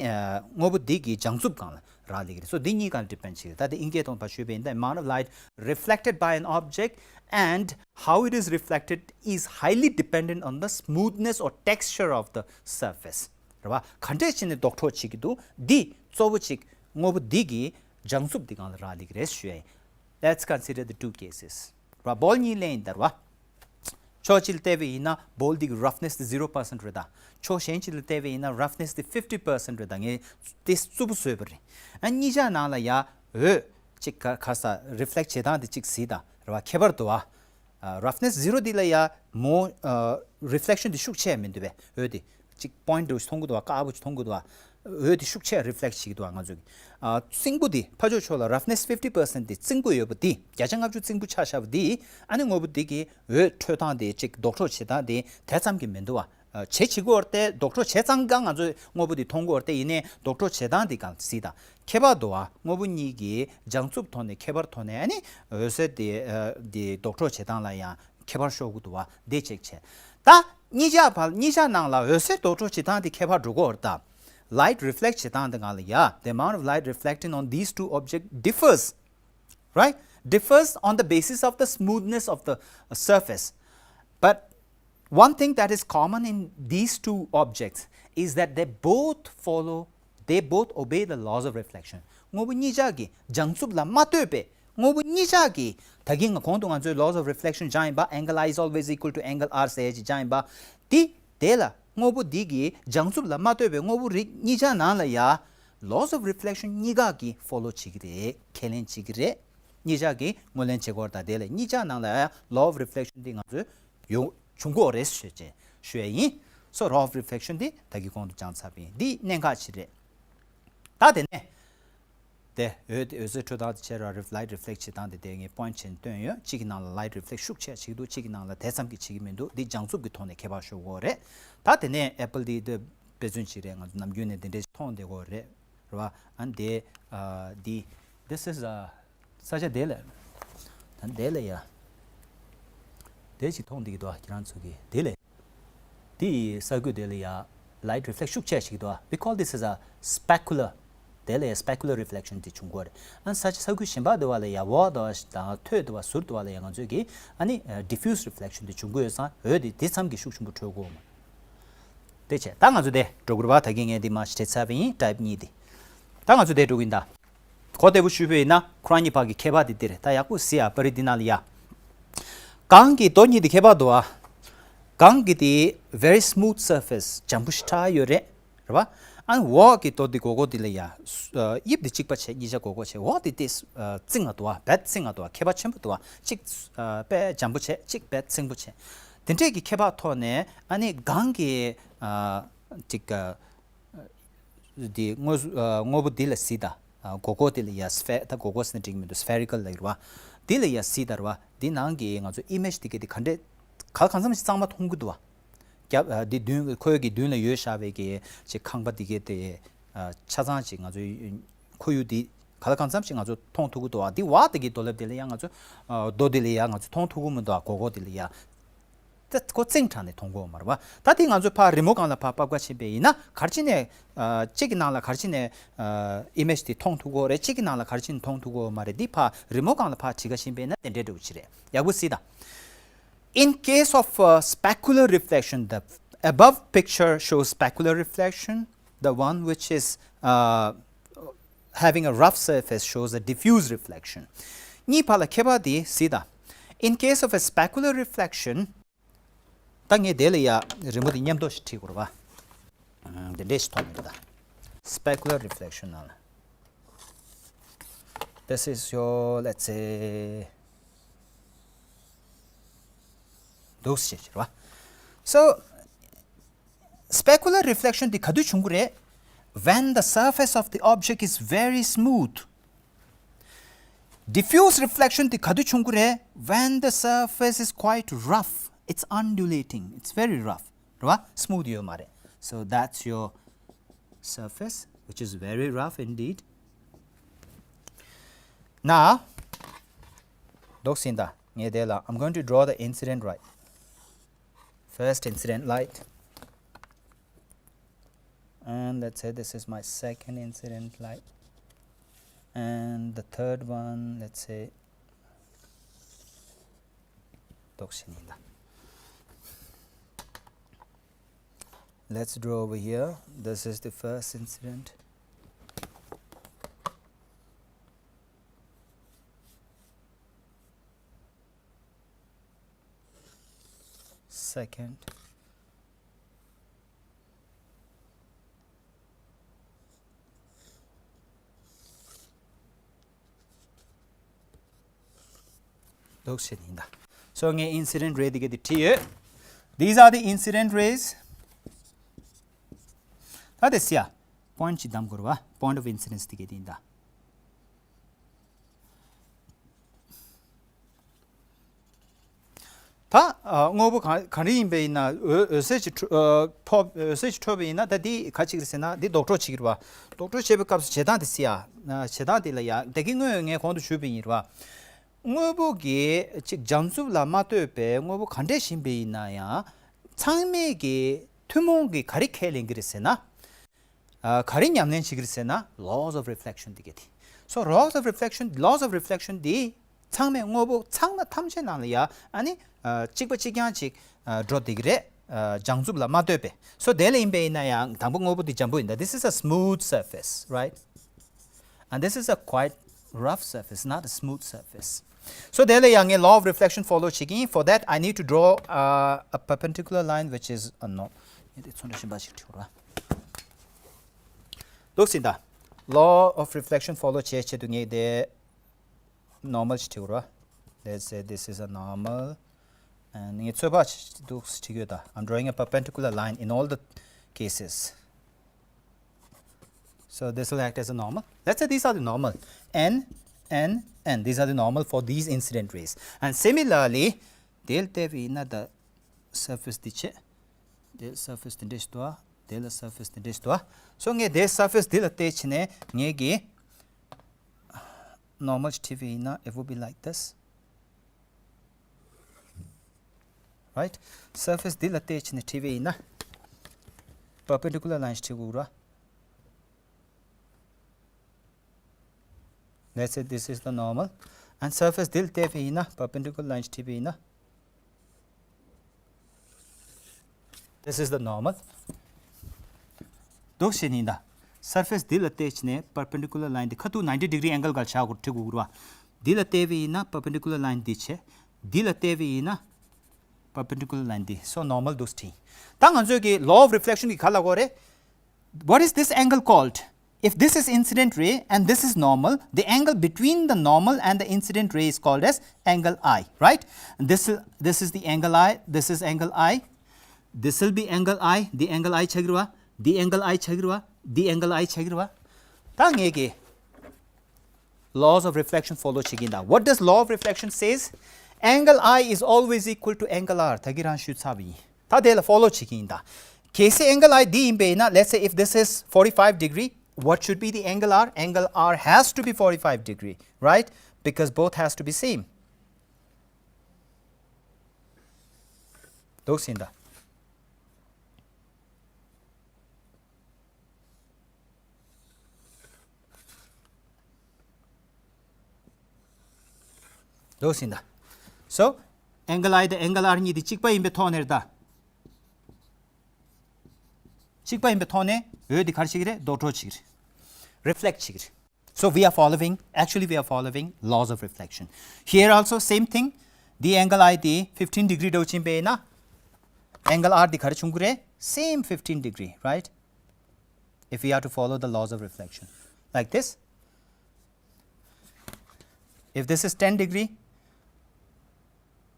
དངོས་པོ་འདི་གི་འཇམ་རྩུབ་སྒང་ལ་རག་ལས་ཀྱི་རེད། So འདི་གཉིས་སྒང་ལ་depend བྱེད་ཀྱི་རེད། ད་དེ་དབྱིན་སྐད་ཐོག་ཕར་ཞུས་པ་ཡིན་ན། The amount of light reflected by an object and how it is reflected is highly dependent on the smoothness or texture of the surface. རེད་བ། ག་འདྲས་བྱས་ནས་ལྡོག་འཕྲོ་བྱེད་ཀྱི་འདུག་འདི་གཙོ་བོ་གཅིག་དངོས་པོ་འདི་གི་འཇམ་རྩུབ་འདི་སྒང་ལ་རག་ལས་ཀྱི་རེད་ཞུ་ཡ་ཡིན། Let's consider the two cases. རེད་བ། བོལ་གཉིས་ལེན་ཡིན་ད། རེད་བ། ཕྱོགས་གཅིག་ལ་བལྟས་པ་ཡིན་ན་བོལ་འདི་གི་roughness དེ་zero percent རེད་ད། ཕྱོགས་གཞན་གཅིག་ལ་བལྟས་པ་ཡིན་ན་roughness དེ་fifty percent རེད་ད། ངས་དེ་རྩུབ་པོ་བཟོས་པ་རེད། ཨ་གཉིས་ཆ་ནང་ལ་ཡ་འོད་གཅིག་ག་ག་ས་reflect བྱེད་སྟངས་དེ་གཅིག་གཟིགས་དང་། རེད་བ། ཁྱད་པར་འདུག་བ། ཨ་roughness zero འདི་ལ་ཡ་མོ་ཨ་reflection འདི་ཤུགས་ཆེ་མི་འདུག་པས། འོད་འདི་གཅིག་point འདྲ་བོ་ཞིག་མཐོང་གི་འདུག་བ། དཀར་པོ་ཞིག་མཐོང་གི་འདུག་བ། འོད་དེ་ཤུགས་ཆེ་reflect བྱེད་ཀྱི་འདུག་བ། ང་ཚོས་ཨ་རྩིང་པོ་དེ་ཕར་ཕྱོགས་ཕྱོགས་ལ་roughness fifty percent དེ་རྩིང་པོ་ཡོད་པ་དེ། བརྒྱ་ཆ་ལྔ་བཅུ་རྩིང་པོ་ཆགས་བཞག་པ་དེ། ཨ་ནི་དངོས་པོ་དེ་གི་འོད་འཕྲོ་སྟངས་དེ་གཅིག་ལྡོག་འཕྲོ་བྱེད་སྟངས་དེ་དེ་ཙམ་གྱིས་མི་འདུག་བ། ཨ་བྱེད་བྱེད་ཀྱི་ཡོད་རེད་དེ། ལྡོག་འཕྲོ་བྱེད་ཙང་ཀ་ང་ཚོས་དངོས་པོ་དེ་མཐོང་གི་ཡོད་རེད་དེ། ཡིན་ནའི་ལྡོག་འཕྲོ་བྱེད་སྟངས་དེ་གང་གཟིགས་དང་། ཁྱད་པར་འདུག་བ། དངོས་པོ་གཉིས་ཀྱི་འཇམ་རྩུབ་ཐོག་ནས་ཁྱད་པར་ཐོག་ནས། ཨ་ནི་འོད་ཟེར་དེ་ཨ་དེ་ལྡོག་འཕྲོ་བྱེད་སྟངས་ལ་ཡང་ཁྱད་པར་ཤོར་གྱི་འདུག་བ། དེ་གཅིག་བྱས། ད་གཉིས་ཆ་བར། གཉིས་ཆ་ནང་ལ་འོད་ཟེར་ལྡོག་འཕྲོ་བྱེད་སྟངས་དེ་ཁྱད་པར་འགྲོ་གི་ཡོད་རེད་ད། Light reflect བྱེད་སྟངས་དེ་སྒང་ལ་ཡ། The amount of light reflecting on these two objects differs, right? Differs on the basis of the smoothness of the surface. But one thing that is common in these two objects is that they both follow, they both obey the laws of reflection. དངོས་པོ་གཉིས་ཆ་གི་འཇམ་རྩུབ་ལ་མ་ལྟོས་པའི། དངོས་པོ་གཉིས་ཆ་གི། ད་གིན་ང་གོང་དུ་ང་ཚོས་laws of reflection སྦྱངས་ཡིན་པ། Angle I is always equal to angle R ཟེར་ཡ་ཅིག་སྦྱངས་ཡིན་པ། དེ་དེ་ལ་དངོས་པོ་འདི་གི་འཇམ་རྩུབ་ལ་མ་ལྟོས་པའི་དངོས་པོ་རིགས་གཉིས་ཆ་ནང་ལ་ཡ་laws of reflection གཉིས་ཀ་གིས་follow བྱེད་ཀྱི་རེད། ཁས་ལེན་བྱེད་ཀྱི་རེད། གཉིས་ཆ་གིས་ངོས་ལེན་བྱེད་ཀྱི་ཡོད་རེད་ད། དེ་ལ་གཉིས་ཆ་ནང་ལ་ཡ་law of reflection འདི་ང་ཚོས་ཡོང་བྱུང་གི་ཡོད་རེད་ཞུ་བྱས་ཞུ་ཡ་ཡིན། So law of reflection འདི་ད་གིན་གོང་དུ་སྦྱངས་ཚར་བ་ཡིན། འདི་གནད་འགག་ཅིག་རེད། ད་དེ་ནས། དེ་འོད་འོད་ཟེར་འཕྲོ་སྟངས་དེ་བྱས་ར། རི་light reflect བྱེད་སྟངས་དེ་དེ་ངས་point བྱས་ནས་བཏོན་ཡོད། གཅིག་གི་ནང་ལ་light reflect ཤུགས་ཆེ་བྱེད་ཀྱི་འདུག་གཅིག་གི་ནང་ལ་དེ་ཙམ་གྱིས་བྱེད་ཀྱི་མི་འདུག་འདི་འཇམ་རྩུབ་ཀྱི་ཐོག་ནས་ཁྱད་པར་ཤོར་གྱི་ཡོད་རེད། ད་དེ་ནས་apple འདི་འདི་དཔེ་མཚོན་ཅིག་རེད། ང་ཚོ་ནམ་རྒྱུན་ནས་འདི་འདྲས་མཐོང་བསྡད་ཀྱི་ཡོད་རེད། རེད་བ། ཨ་འདི་ཨ་འདི། This is a ས་ཆ་དེ་ལས། ད་དེ་ལས་ཡ། དེ་ཅིག་མཐོང་བསྡད་ཀྱི་འདུག་ཁྱེད་རང་ཚོ་གིས་དེ་ལས། དེ་ཡི་ས་ཁུལ་དེ་ལ་ཡ་light reflect ཤུགས་ཆེ་ཞིག་འདུག We call this as a specular. དེ་ལ་ཡ་specular reflection དེ་བྱུང་གི་ཡོད་རེད། ཨ་ས་ས་ཁུལ་གཞན་པ་དེ་བ་ལ་ཡ་འོག་དང་དང་ཐོད་དེ་བ་ཟུར་དེ་བ་ལ་ཡ་ང་ཚོས་ཀྱིས་ཨ་ནི་diffuse reflection དེ་བྱུང་གི་ཡོད་ཙང་འོད་དེ་དེ་ཙམ་གྱིས་ཤུགས་ཆེན་པོ་འཕྲོད་ཀྱི་ཡོད་མ་རེད། དེ་བྱས་ད་ང་ཚོ་དེ་འགྲོ་དགོས་རེད་བ། ད་གིན་ངས་འདི་མར་ཞིག་བྲིས་ཚར་བ་ཡིན། Type གཉིས་དེ། ད་ང་ཚོ་དེ་འགྲོ་གི་ཡིན་ད། གོ་བདེ་པོ་ཞུས་པ་ཡིན་ན་ཁོ་རང་གཉིས་བར་གྱི་ཁྱད་པར་དེ་འདིར་ད་ཡག་པོ་གཟིགས་ཨ། པར་རིས་འདི་ནང་ལ་ཡ། གང་གི་རྡོ་གཉིས་དེ་ཁྱད་པར་འདུག་ཨ། གང་གི་དེ་very smooth surface འཇམ་པོ་ཞེ་དྲག་ཡོད་རེད། རེད་བ། ཨ་ནི་འོག་གི་རྡོ་འདི་སྒོར་སྒོར་འདི་ལ་ཡ་ཨ་དབྱིབས་འདི་གཅིག་པ་བྱས། གཉིས་ཆ་སྒོར་སྒོར་བྱས། འོག་འདི་ཏོག་ཙམ་ཨ་རྩིང་ང་འདུག་བ། རྦད་རྩིང་ང་འདུག་བ། ཁྱད་པར་ཆེན་པོ་འདུག་བ། གཅིག་ཨ་དཔེ་འཇམ་པོ་བྱས། གཅིག་རྦད་རྩིང་པོ་བྱས། དེ་འདྲས་ཀྱི་ཁྱད་པར་ཐོག་ནས་ཨ་ནི་སྒང་གི་ཨ་གཅིག་ཨ་འདི་དངོས་སུ་ཨ་དངོས་པོ་འདི་ལ་གཟིགས་དང་། ཨ་སྒོར་སྒོར་འདི་ལ་ཡ་སི་ཕེ་ད་སྒོར་སྒོར་ཟེར་ན་འགྲིག་གི་མི་འདུག་སི་ཕེ་རི་ཀལ་ལབ་ཀྱི་རེད་བ། འདི་ལ་ཡ་གཟིགས་དང་རེད་བ། འདི་ནང་གི་ང་ཚོ་ཨི་མེཇ་འདི་ག་འདི་ག་འདྲས་ག་ལ་གང་འཚམ་ཞིག་གཙང་མ་མཐོང་གི་འདུག་བ། རྒྱབ་ཨ་འདི་མདུན་ཁོའི་གི་མདུན་ལ་ཡོད་བཞག་པའི་གི་ཅིག་ཁང་པ་འདི་ག་དེ་ཨ་ཆ་ཚང་ཅིག་ང་ཚོའི་ཁོར་ཡུག་འདི་ག་ལ་གང་འཚམ་ཞིག་ང་ཚོ་མཐོང་ཐུབ་ཀྱི་འདུག་བ། འདི་འོག་འདི་གི་རྡོ་ལེབ་འདི་ལ་ཡ་ང་ཚོ་ཨ་རྡོ་འདི་ལ་ཡ་ང་ཚོ་མཐོང་ཐུབ་ཀྱི་མི་འདུག་བ། སྒོར་སྒོར་འདི་ལ་ཡ། ད་ཁོ་རྩིང་དྲགས་ནས་མཐོང་གི་ཡོད་མ་རེད་བ། ད་དེ་ང་ཚོ་ཕར་རི་མོ་སྒང་ལ་ཕར་ཕབ་ཁ་ཕྱིན་པ་ཡིན་ན་ག་རེ་བྱས་ནས་ཨ་གཅིག་གི་ནང་ལ་ག་རེ་བྱས་ནས་ཨ་ཨི་མེཇ་དེ་མཐོང་ཐུབ་ཀྱི་ཡོད་རེད། གཅིག་གི་ནང་ལ་ག་རེ་བྱས་ནས་མཐོང་ཐུབ་ཀྱི་ཡོད་མ་རེད། འདི་ཕར་རི་མོ་སྒང་ལ་ཕར་བྲིས་ཁ་ཕྱིན་པ་ཡིན་ན་དེ་འདྲས་འདྲ་པོ་ཅིག་རེད། ཡག་པོ་གཟིགས་དང་། In case of uh, specular reflection, the above picture shows specular reflection, the one which is uh, having a rough surface shows a diffuse reflection. གཉིས་བར་ལ་ཁྱད་པར་འདི་གཟིགས་དང་། In case of a specular reflection, ད་ངས་དེ་ལ་ཡ་རི་མོ་འདི་མཉམ་དུ་ཞིག་བྲིས་དགོས་རེད་བ། ཨ་འདི་འདྲས་ཞིག་མཐོང་གི་འདུག་ད། Specular reflection ནང་ལ། This is your, let's say, འདུག་ཞེས་བྱས་རེད་བ། So, specular reflection འདི་ག་དུས་བྱུང་གི་རེད། When the surface of the object is very smooth. Diffuse reflection འདི་ག་དུས་བྱུང་གི་རེད། When the surface is quite rough, it's undulating, it's very rough. རེད་བ། སི་མུ་ཐི་ཡོད་མ་རེད། So that's your surface, which is very rough indeed. Now, འདུག་ཟིན་ད། ངས་དེ་ལ། I'm going to draw the incident light. First incident light. And let's say this is my second incident light. And the third one, let's say, འདུག་ཟིན་ད། Let's draw over here. This is the first incident. Second. འདུག་ཟིན་ད། So ངས་incident ray དེ་ག་དེ་བྲིས་ཡོད། These are the incident rays. ད་དེ་སི་ཡ། Point ཅིག་བདམས་དགོས་རེད་བ། Point of incidence དེ་ག་དེ་ཡིན་ད། ད་ཨ་དངོས་པོ་ག་ག་རེ་ཡིན་པ་ཡིན་ན། འོད་འོད་ཟེར་ཅིག་འཕྲོ་ཨ་ཕོབ། འོད་ཟེར་ཅིག་འཕྲོས་པ་ཡིན་ན། ད་འདི་ག་ཅིག་རེད་ཟེར་ན། འདི་ལྡོག་འཕྲོ་བྱེད་ཀྱི་རེད་བ། ལྡོག་འཕྲོ་བྱེད་པའི་སྐབས་སུ་བྱེད་སྟངས་དེ་སི་ཡ། ཨ་བྱེད་སྟངས་དེ་ལ་ཡ། ད་གིན་སྔོན་ངས་གོང་དུ་ཞུས་པ་ཡིན་རེད་བ། དངོས་པོ་གི་ཅིག་བྱང་ཆུབ་ལ་མ་ལྟོས་པའི་དངོས་པོ་ག་འདྲས་ཡིན་པ་ཡིན་ན་ཡང་། ཚང་མས་ཀྱི་ཐུན་མོང་གི་ག་རེ་ཁས་ལེན་གྱི་རེད་ཟེར་ན། ཨ་ག་རེ་ཉམས་ལེན་བྱེད་ཀྱི་རེད་ཟེར་ན། Laws of reflection དེ་ག་དེ། So laws of reflection, laws of reflection དེ་ཚང་མས་དངོས་པོ་ཚང་མ་ཐམས་ཅད་ནང་ལ་ཡ། ཨ་ནི་ཨ་གཅིག་པ་གཅིག་རྐྱང་ཅིག་ཨ་འགྲོ་བསྡད་ཀྱི་རེད། ཨ་བྱང་ཆུབ་ལ་མ་ལྟོས་པའི། So དེ་ལ་ཡིན་པ་ཡིན་ན་ཡང་། དང་པོ་དངོས་པོ་འདི་འཇམ་པོ་ཡིན་ད། This is a smooth surface, right? And this is a quite rough surface, not a smooth surface. So དེ་ལ་ཡང་ངས་law of reflection follow བྱེད་ཀྱི་ཡིན། For that, I need to draw uh, a perpendicular line which is a norm. ངས་དེ་ཚོན་ཁྲ་གཞན་པ་ཞིག་བྲིས་དགོས་རེད། འདུག་ཟིན་ད། Law of reflection follow བྱེད་ཆེད་དུ་ངས་དེ་normal ཞིག་བྲིས་དགོས་རེད། Let's say this is a normal. And ངས་ཚོད་དཔག་འདུག་བྲིས་ཡོད་ད། I'm drawing a perpendicular line in all the cases. So this will act as a normal. Let's say these are the normal. N, N, N. These are the normal for these incident rays. And similarly, དེ་ལ་བལྟས་པ་ཡིན་ན་ད་surface འདི་བྱས། དེ་surface དེ་འདྲས་ཞིག་འདུག་ཨ། དེ་ལ་surface དེ་འདྲས་ཞིག་འདུག་ཨ། So ངས་དེ་surface འདི་ལ་བལྟས་བྱས་ནས་ངས་ཀྱི་normal ཞིག་བྲིས་པ་ཡིན་ན། It would be like this. Right? Surface འདི་ལ་བལྟས་བྱས་ནས་བྲིས་པ་ཡིན་ན། Perpendicular line ཞིག་བྲིས་དགོས་རེད། Let's say this is the normal. And surface འདི་ལ་བལྟས་པ་ཡིན་ན། Perpendicular line ཞིག་བྲིས་པ་ཡིན་ན། This is the normal. འདུག་བྱས་ནས་ད། Surface འདི་ལ་བལྟས་བྱས་ནས་perpendicular line འདི་ཁ་ཐུག་ninety degree angle སྒང་ལ་བྲིས་དགོས་རེད་བ། འདི་ལ་བལྟས་པ་ཡིན་ན་perpendicular line འདི་བྱས། འདི་ལ་བལྟས་པ་ཡིན་ན་perpendicular line འདི། So normal འདུག་བྲིས། ད་ང་ཚོས་ཀྱི་law of reflection གི་ག་ལ་གོ་རེད། What is this angle called? If this is incident ray and this is normal, the angle between the normal and the incident ray is called as angle I, right? This is, this is the angle I, this is angle I, this will be angle I, the angle I ཆགས་ཀྱི་རེད་བ། The angle I ཆགས་ཀྱི་རེད་བ། The angle I ཆགས་ཀྱི་རེད་བ། ད་ངས་ཀྱི laws of reflection follow བྱེད་ཀྱི་ཡིན་ད། What does law of reflection says? Angle I is always equal to angle R. ད་གི་རང་ཞུས་ཚར་བ་ཡིན། ད་དེ་ལ་follow བྱེད་ཀྱི་ཡིན་ད། གལ་སྲིད་angle I འདི་ཡིན་པས་ན། Let's say if this is forty-five degree, what should be the angle R? Angle R has to be forty-five degree, right? Because both has to be same. འདུག་ཟིན་ད། འདུག་ཟིན་ད། So, angle I དང་angle R གཉིས་དེ་གཅིག་པ་ཡིན་པའི་ཐོག་ནས་རེད་ད། གཅིག་པ་ཡིན་པའི་ཐོག་ནས་འོད་དེ་ག་རེ་བྱེད་ཀྱི་རེད། ལྡོག་འཕྲོ་བྱེད་ཀྱི་རེད། Reflect བྱེད་ཀྱི་རེད། So we are following, actually we are following laws of reflection. Here also same thing. འདི་angle I དེ་fifteen degree འདྲ་བོ་ཕྱིན་པས་ན། Angle R འདི་ག་རེ་བྱུང་གི་རེད། Same fifteen degree, right? If we are to follow the laws of reflection. Like this. If this is ten degree,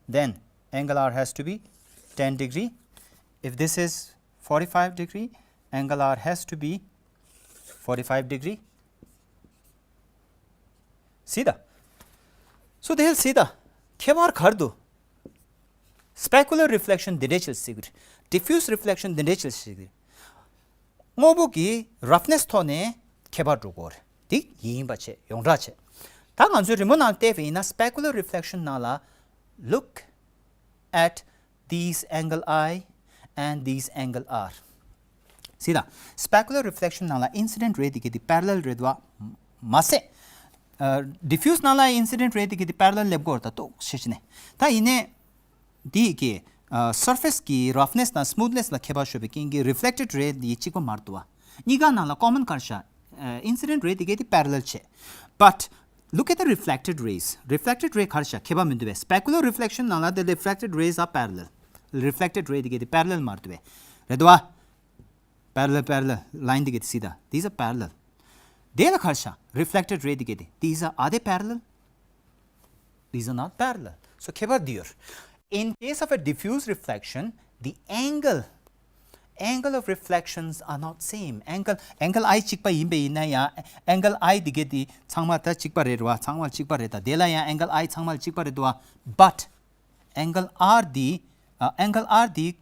then angle R has to be ten degree. If this is forty-five degree, angle R has to be forty-five degree. See the? So they'll see the. ཁྱད་པར་ག་རེ་འདུག Specular reflection འདི་འདྲའི་ཆེད་ཟེར་གི་རེད། Diffuse reflection འདི་འདྲའི་ཆེད་ཟེར་གི་རེད། དངོས་པོ་གི་roughness ཐོག་ནས་ཁྱད་པར་འགྲོ་གི་རེད། འདི་ཡིན་པ་བྱས། ཡོངས་གྲགས་བྱས། ད་ང་ཚོའི་རི་མོ་ནང་བལྟས་པ་ཡིན་ན། Specular reflection ནང་ལ། Look at these angle I and these angle R. See the? Specular reflection ནང་ལ་incident ray དེ་གི་དེ་parallel རེད་བ། མ་ཟད། ཨ། diffuse ནང་ལ་incident ray དེ་གི་དེ་parallel སླེབས་གི་རེད་ད། ཏོག་ཙམ་ཤེས་ནས། ད་ཡིན་ནའི། འདི་གི་ཨ། surface གི་roughness དང་smoothness ལ་ཁྱད་པར་ཤོར་བའི་རྐྱེན་གྱིས་reflected ray འདི་གཅིག་པ་མ་རེད་འདུག་བ། གཉིས་ཀ་ནང་ལ་common ག་རེ་བཞག་ཨ། incident ray དེ་གའི་དེ་parallel བྱས། But look at the reflected rays. Reflected ray ག་རེ་བཞག་ཁྱད་པར་མི་འདུག་བས། Specular reflection ནང་ལ་the reflected rays are parallel. Reflected ray དེ་གའི་དེ་parallel མ་རེད་འདུག་བས། རེད་འདུག་བ། Parallel, parallel. Line དེ་གའི་དེ་see the? These are parallel. དེ་ལ་ག་རེ་བཞག reflected ray དེ་གའི་དེ། These are, are they parallel? These are not parallel. So ཁྱད་པར་འདི་ཡོད། In case of a diffuse reflection, the angle, angle of reflections are not same. Angle, angle I གཅིག་པ་ཡིན་པ་ཡིན་ན་ཡང་། angle I དེ་གའི་དེ་ཚང་མ་ད་གཅིག་པ་རེད་བ། ཚང་མ་གཅིག་པ་རེད་ད། དེ་ལ་ཡང་angle I ཚང་མ་གཅིག་པ་རེད་འདུག་བ། But angle R འདི། ཨ། angle R འདི་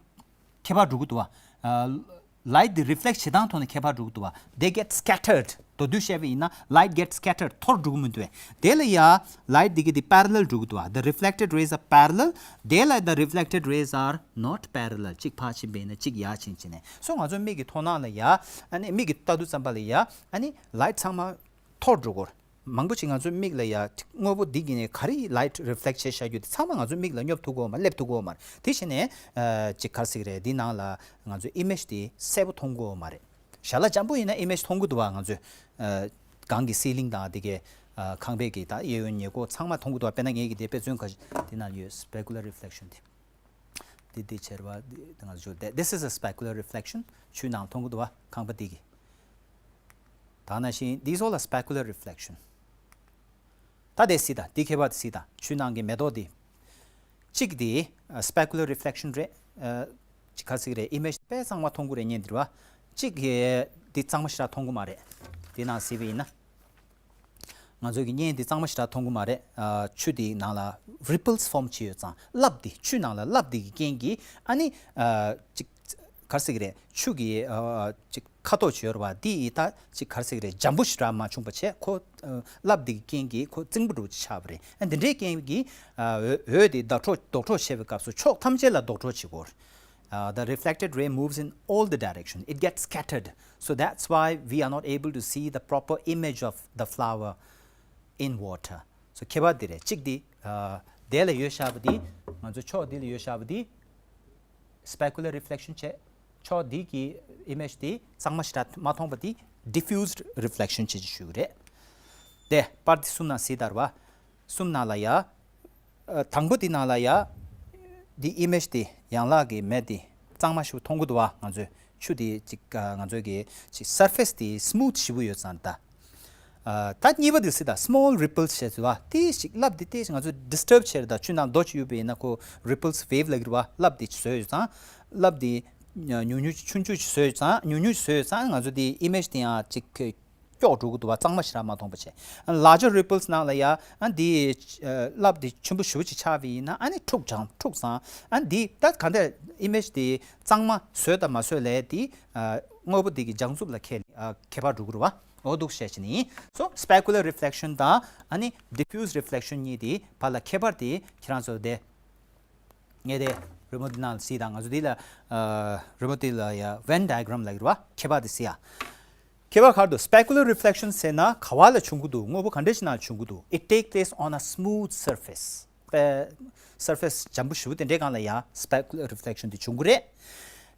ཁྱད་པར་འགྲོ་གི་འདུག་བ། ཨ། light འདི་reflect བྱེད་སྟངས་ཐོག་ནས་ཁྱད་པར་འགྲོ་གི་འདུག་བ། They get scattered. མདོར་བསྡུས་བཤད་པ་ཡིན་ན། light get scattered. འཐོར་འགྲོ་གི་མི་འདུག་བས། དེ་ལ་ཡ་light འདི་གི་འདི་parallel འགྲོ་གི་འདུག་བ། The reflected rays are parallel. དེ་ལ་the reflected rays are not parallel. གཅིག་ཕར་ཕྱིན་པ་ཡིན་ན་གཅིག་ཡར་ཕྱིན་ཕྱིན་ནས། So ང་ཚོའི་མིག་གི་མཐོང་སྣང་ལ་ཡ། ཨ་ནི་མིག་གི་ལྟ་དུས་ཙམ་པ་ལ་ཡ། ཨ་ནི་light ཚང་མ་འཐོར་འགྲོ་གི་རེད། མང་པོ་ཞིག་ང་ཚོའི་མིག་ལ་ཡ་དངོས་པོ་འདི་གི་ནས་ག་རེ་light reflect བྱས་བཞག་རྒྱུ་དེ་ཚང་མ་ང་ཚོའི་མིག་ལ་སྙོབ་ཐུབ་ཀྱི་ཡོད་མ། སླེབས་ཐུབ་ཀྱི་ཡོད་མ་རེད། དེ་བྱས་ནས། ཨ། ཅིག་ག་རེ་ཟེར་གི་རེད། འདི་ནང་ལ་ང་ཚོའི་image དེ་གསལ་པོ་མཐོང་གི་ཡོད་མ་རེད། ཞལ་ལག་འཇམ་པོ་ཡིན་ན་image མཐོང་གི་འདུག་བ། ང་ཚོའི། ཨ། སྒང་གི་ceiling དང་དེ་གའི། ཨ། ཁང་པའི་གི་ད་གཡས་གཡོན་ཉེ་འཁོར་ཚང་མ་མཐོང་གི་འདུག་བ། དཔེར་ན་ངའི་གི་དེ་དཔེ་མཚོན་ག་དེ་ནང་ཡོད། Specular reflection དེ། འདི་འདི་ཆེར་བ་འདི་ང་ཚོ་ཞུ། This is a specular reflection. ཆུའི་ནང་མཐོང་གི་འདུག་བ། ཁང་པ་འདི་གི། ད་ནང་བཞིན་these all are specular reflection. ད་དེ་སྲིད་ད། འདི་ཁྱད་པར་དེ་སྲིད་ད། ཆུ་ནང་གི་མེ་ཏོག་འདི། གཅིག་འདི་ཨ། specular reflection རེད། ཨ། གཅིག་ག་རེ་ཟེར་གི་རེད། image དཔེ་གཙང་མ་མཐོང་གི་རེད་བརྙན་འདིར་བ། གཅིག་གི་འདི་གཙང་མ་ཞེ་དྲག་མཐོང་གི་མ་རེད། འདི་ནང་གཟིགས་པ་ཡིན་ན། ང་ཚོ་གི་བརྙན་འདི་གཙང་མ་ཞེ་དྲག་མཐོང་གི་མ་རེད། ཨ། ཆུ་འདི་ནང་ལ་ripples form བྱས་ཡོད་ཙང་། རླབས་འདི། ཆུ་ནང་ལ་རླབས་འདི་གི་རྐྱེན་གྱིས། ཨ་ནི། ཨ། གཅིག་ག་རེ་ཟེར་གི་རེད། ཆུ་གི། ཨ། ཅིག་ཁ་དོག་ཅིག་ཡོད་རེད་བ། འདི་ཡི་ད་ཅིག་ག་རེ་ཟེར་གི་རེད། འཇམ་པོ་ཞེ་དྲག་མ་བྱུང་བ་བྱས། ཁོ། ཨ། རླབས་འདི་གི་རྐྱེན་གྱིས་ཁོ་རྩིང་པོ་འདྲ་བོ་ཅིག་ཆགས་པ་རེད། ཨ། འདི་འདྲའི་རྐྱེན་གྱིས། ཨ། འོད། འོད་དེ་ལྡོག་འཕྲོ། ལྡོག་འཕྲོ་བྱེད་པའི་སྐབས་སུ་ཕྱོགས་ཐམས་ཅད་ལ་ལྡོག་འཕྲོ་བྱེད་ཀྱི་ཡོད་རེད། Uh, the reflected ray moves in all the direction. It gets scattered. So that's why we are not able to see the proper image of the flower in water. So ཁྱད་པར་འདི་རེད། གཅིག་འདི། ཨ། དེ་ལ་ཡོད་བཞག་པ་འདི། ང་ཚོ་ཕྱོགས་འདི་ལ་ཡོད་བཞག་པ་འདི། specular reflection བྱས། ཕྱོགས་འདི་གི་image འདི་གཙང་མ་ཞེ་དྲག་མ་མཐོང་བ་འདི་diffused reflection བྱས་ཅེས་ཞུ་གི་རེད། དེ་པར་འདི་གསུམ་ནང་གཟིགས་དང་བ། གསུམ་ནང་ལ་ཡ། ཨ། དང་པོ་འདི་ནང་ལ་ཡ། འདི་image འདི་ཡན་ལག་གི་མེ་འདི། གཙང་མ་ཞིག་མཐོང་གི་འདུག་བ། ང་ཚོས་ཆུ་དེ་ཅིག་ང་ཚོའི་གི་ཅིག་surface་དེ་smooth་ཞིག་ཡོད་ཙང་ད། ད་གཉིས་པ་དེ་སྲིད་ད་small ripples་ཞེས་ཟེར་བ་དེ་ཞིག་རླབས་དེ་དེ་ང་ཚོ་disturb་བྱས་རེད། ད་ཆུ་ནང་རྡོ་ཅིག་ཡོད་པ་ཡིན་ན་ཁོ་ripples wave་ལབ་ཀྱི་རེད་བ། རླབས་དེ་བཟོས་ཡོད་ཙང་རླབས་དེ་ཉུང་ཉུང་ཆུང་ཆུང་ཞིག་བཟོས་ཡོད་ཙང་ཉུང་ཉུང་ཞིག་བཟོས་ཡོད་ཙང་ང་ཚོ་དེ་image་དེ་ཡང་ཅིག་ཀྱོག་འགྲོ་གི་འདུག་བ། གཙང་མ་ཞིག་རང་མ་མཐོང་པ་བྱས། larger ripples་ནང་ལ་ཡ་ཨ་འདི་རླབས་དེ་ཆེན་པོ་ཞེ་པོ་ཅིག་ཆགས་པ་ཡིན་ན་ཨ་ནི་འཁྲུག་ཅང་འཁྲུག་ཙང་ཨ་འདི་ད་ག་འདྲ་image་དེ་གཙང་མ་བཟོས་དང་མ་བཟོས་ལས་དེ་དངོས་པོ་དེ་གི་བྱང་ཆུབ་ལ་ཁྱད་ཁྱད་པར་འགྲོ་གི་རེད་བ། འོ་འདུག་བཤད་ཀྱི་ནི། so specular reflection་དང་ཨ་ནི་diffuse reflection་གཉིས་དེ་བར་ལ་ཁྱད་པར་དེ་ཁྱེད་རང་ཚོ་དེ། ངས་དེ་རི་མོ་འདི་ནང་ལ་གཟིགས་དང་། ང་ཚོ་འདི་ལ་ཨ་རི་མོ་འདི་ལ་ཡ་Venn diagram་ལབ་ཀྱི་རེད་བ། ཁྱད་པར་དེ་གཟིགས་ཡ། ཁྱད་པར་ག་རེ་འདུག specular reflection་ཟེར་ན་ག་བ་ལ་བྱུང་གི་འདུག་དངོས་པོ་ག་འདྲ་ཞིག་ནང་བྱུང་གི་འདུག it take place on a smooth surface. པའི་surface་འཇམ་པོ་ཞེ་པོ་དེ་འདྲའི་སྒང་ལ་ཡ་specular reflection་དེ་བྱུང་གི་རེད།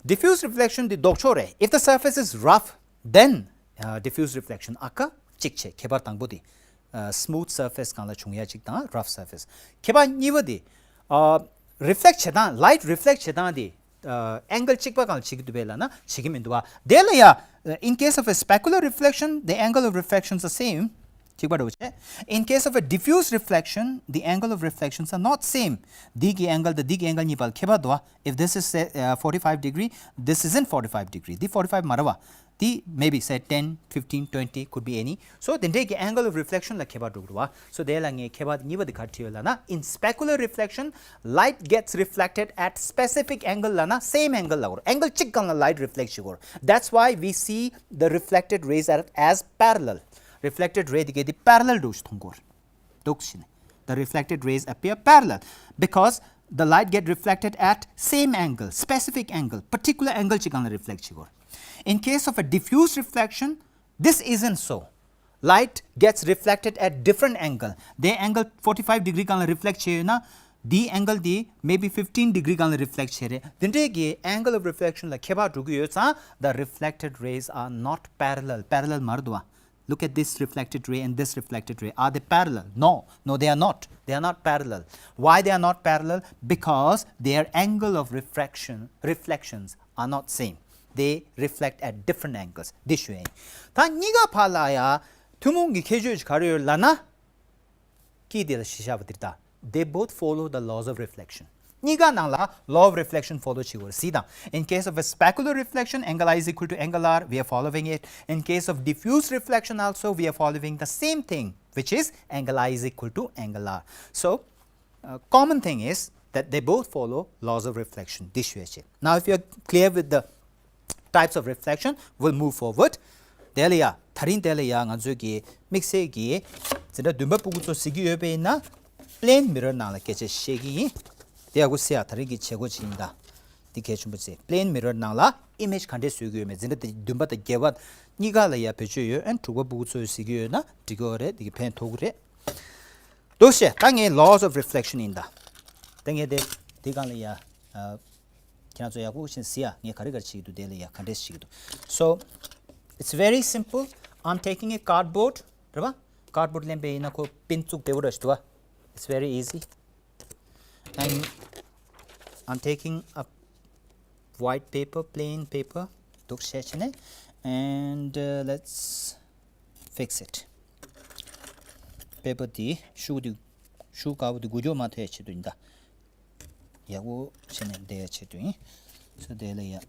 diffuse reflection་དེ་ལྡོག་ཕྱོགས་རེད། if the surface is rough, then uh, diffuse reflection་ཨ་ཁ་གཅིག་བྱས། ཁྱད་པར་དང་པོ་དེ་smooth surface་སྒང་ལ་བྱུང་ཡ་གཅིག་དང་rough surface། ཁྱད་པར་གཉིས་པ་དེ་reflect་བྱེད་སྟངས། light reflect་བྱེད་སྟངས་དེ་angle་གཅིག་པ་སྒང་ལ་བྱེད་ཀྱི་འདུག་པས་ལབ་ན་བྱེད་ཀྱི་མི་འདུག་བ། དེ་ལ་ཡ། In case of a specular reflection, the angle of reflections are same. གཅིག་པ་འདྲ་བོ་བྱས། In case of a diffuse reflection, the angle of reflections are not same. འདི་གི་angle་དང་འདི་གི་angle་གཉིས་བར་ཁྱད་པར་འདུག་བ། If this is say, uh, forty-five degree, this isn't forty-five degree. འདི་forty-five་མ་རེད་བ། འདི་maybe say ten, fifteen, twenty, could be any. So དེ་འདྲའི་གི་angle of reflection་ལ་ཁྱད་པར་འགྲོ་གི་རེད་བ། So དེ་ལ་ངས་ཁྱད་པར་གཉིས་པ་དེ་ག་རེ་བྲིས་ཡོད་ལབ་ན། In specular reflection, light gets reflected at specific angle་ལབ་ན་same angle་ལབ་དགོས་རེད། angle་གཅིག་སྒང་ལ་light reflect་བྱེད་དགོས་རེད། That's why we see the reflected rays are as parallel. reflected ray་དེ་གའི་དེ་parallel་འདྲ་བོ་ཞིག་མཐོང་གི་རེད། འདུག་བྱས་ནས། The reflected rays appear parallel because the light get reflected at same angle, specific angle, particular angle་གཅིག་སྒང་ལ་reflect་བྱེད་དགོས་རེད། In case of a diffuse reflection, this isn't so. Light gets reflected at different angle. དེ་angle forty-five degree་སྒང་ལ་reflect་བྱས་ཡོད་ན། དེའི་angle་དེ་maybe fifteen degree་སྒང་ལ་reflect་བྱས་རེད། དེ་འདྲའི་གི་angle of reflection་ལ་ཁྱད་པར་འགྲོ་གི་ཡོད་ཙང་། The reflected rays are not parallel. parallel་མ་རེད་འདུག་བ། Look at this reflected ray and this reflected ray. Are they parallel? No, no, they are not. They are not parallel. Why they are not parallel? Because their angle of refraction, reflections are not same. They reflect at different angles. འདི་ཞུ་ཡིན། ད་གཉིས་ཀ་བར་ལ་ཡ་ཐུན་མོང་གི་ཁྱད་ཆོས་ཤིག་ག་རེ་ཡོད་ལབ་ན། ཀི་དེ་ལ་གཞི་བཞག་པ་དེ་ལྟ། They both follow the laws of reflection. གཉིས་ཀ་ནང་ལ་law of reflection follow་བྱེད་དགོས་རེད། གཟིགས་དང་། In case of a specular reflection, angle I is equal to angle R, we are following it. In case of diffuse reflection also, we are following the same thing, which is angle I is equal to angle R. So, uh, common thing is that they both follow laws of reflection. འདི་ཞུ་ཡ་བྱེད། Now, if you are clear with the types of reflection, we'll move forward. དེ་ལ་ཡ། ད་རིང་དེ་ལ་ཡ་ང་ཚོས་ཀྱི་དམིགས་བསལ་གྱི་འཛིན་གྲྭ་བདུན་པ་སྤུ་གུ་ཚོ་གཟིགས་ཀྱི་ཡོད་པ་ཡིན་ན། plane mirror་ནང་ལ་སྐད་ཆ་བཤད་ཀྱི་ཡིན། དེ་ཡག་པོ་གཟིགས་ཡ། ད་རིང་གི་བྱེད་སྒོ་ཅིག་ཡིན་ད། འདི་གལ་ཆེན་པོ་ཅིག plane mirror་ནང་ལ་image་ག་འདྲས་བཟོ་གི་ཡོད་མེད། འཛིན་གྲྭ་དེ་བདུན་པ་དང་བརྒྱད་པ་གཉིས་ཀ་ལ་ཡ་བེད་སྤྱོད་ཡོད། ཨན་དྲུག་པ་སྤུ་གུ་ཚོས་གཟིགས་ཀྱི་ཡོད་ན་འགྲིག་གི་རེད། འདི་གི་ཕན་ཐོགས་ཀྱི་རེད། འདུག་བྱས། ད་ངས་laws of reflection་ཡིན་ད། ད་ངས་དེ་འདི་སྒང་ལ་ཡ། ཁྱེད་རང་ཚོ་ཡག་པོ་ཞིག་གཟིགས་ཡ། ངས་ག་རེ་ག་རེ་བྱེད་ཀྱི་འདུག་དེ་ལ་ཡ་ག་འདྲས་བྱེད་ཀྱི་འདུག So, it's very simple. I'm taking a cardboard. རེད་པ། cardboard་ལེན་པ་ཡིན་ན་ཁོ་པིན་བཙུགས་བདེ་པོ་འདྲ་ཞིག་འདུག་པ། It's very easy. And I'm taking a white paper, plain paper. འདུག་བྱས་བྱས་ནས། And uh, let's fix it. པེ་པར་འདི་ཤུགས་འདི་ཤུགས་དཀར་པོ་འདི་འགུལ་སྐྱོད་མ་ཐེབས་ཆེད་དུ་ཡིན་ད། ཡག་པོ་བྱས་ནས་བསྡད་ཡ་ཆེད་དུ་ཡིན། སོ་དེ་ལ་ཡ་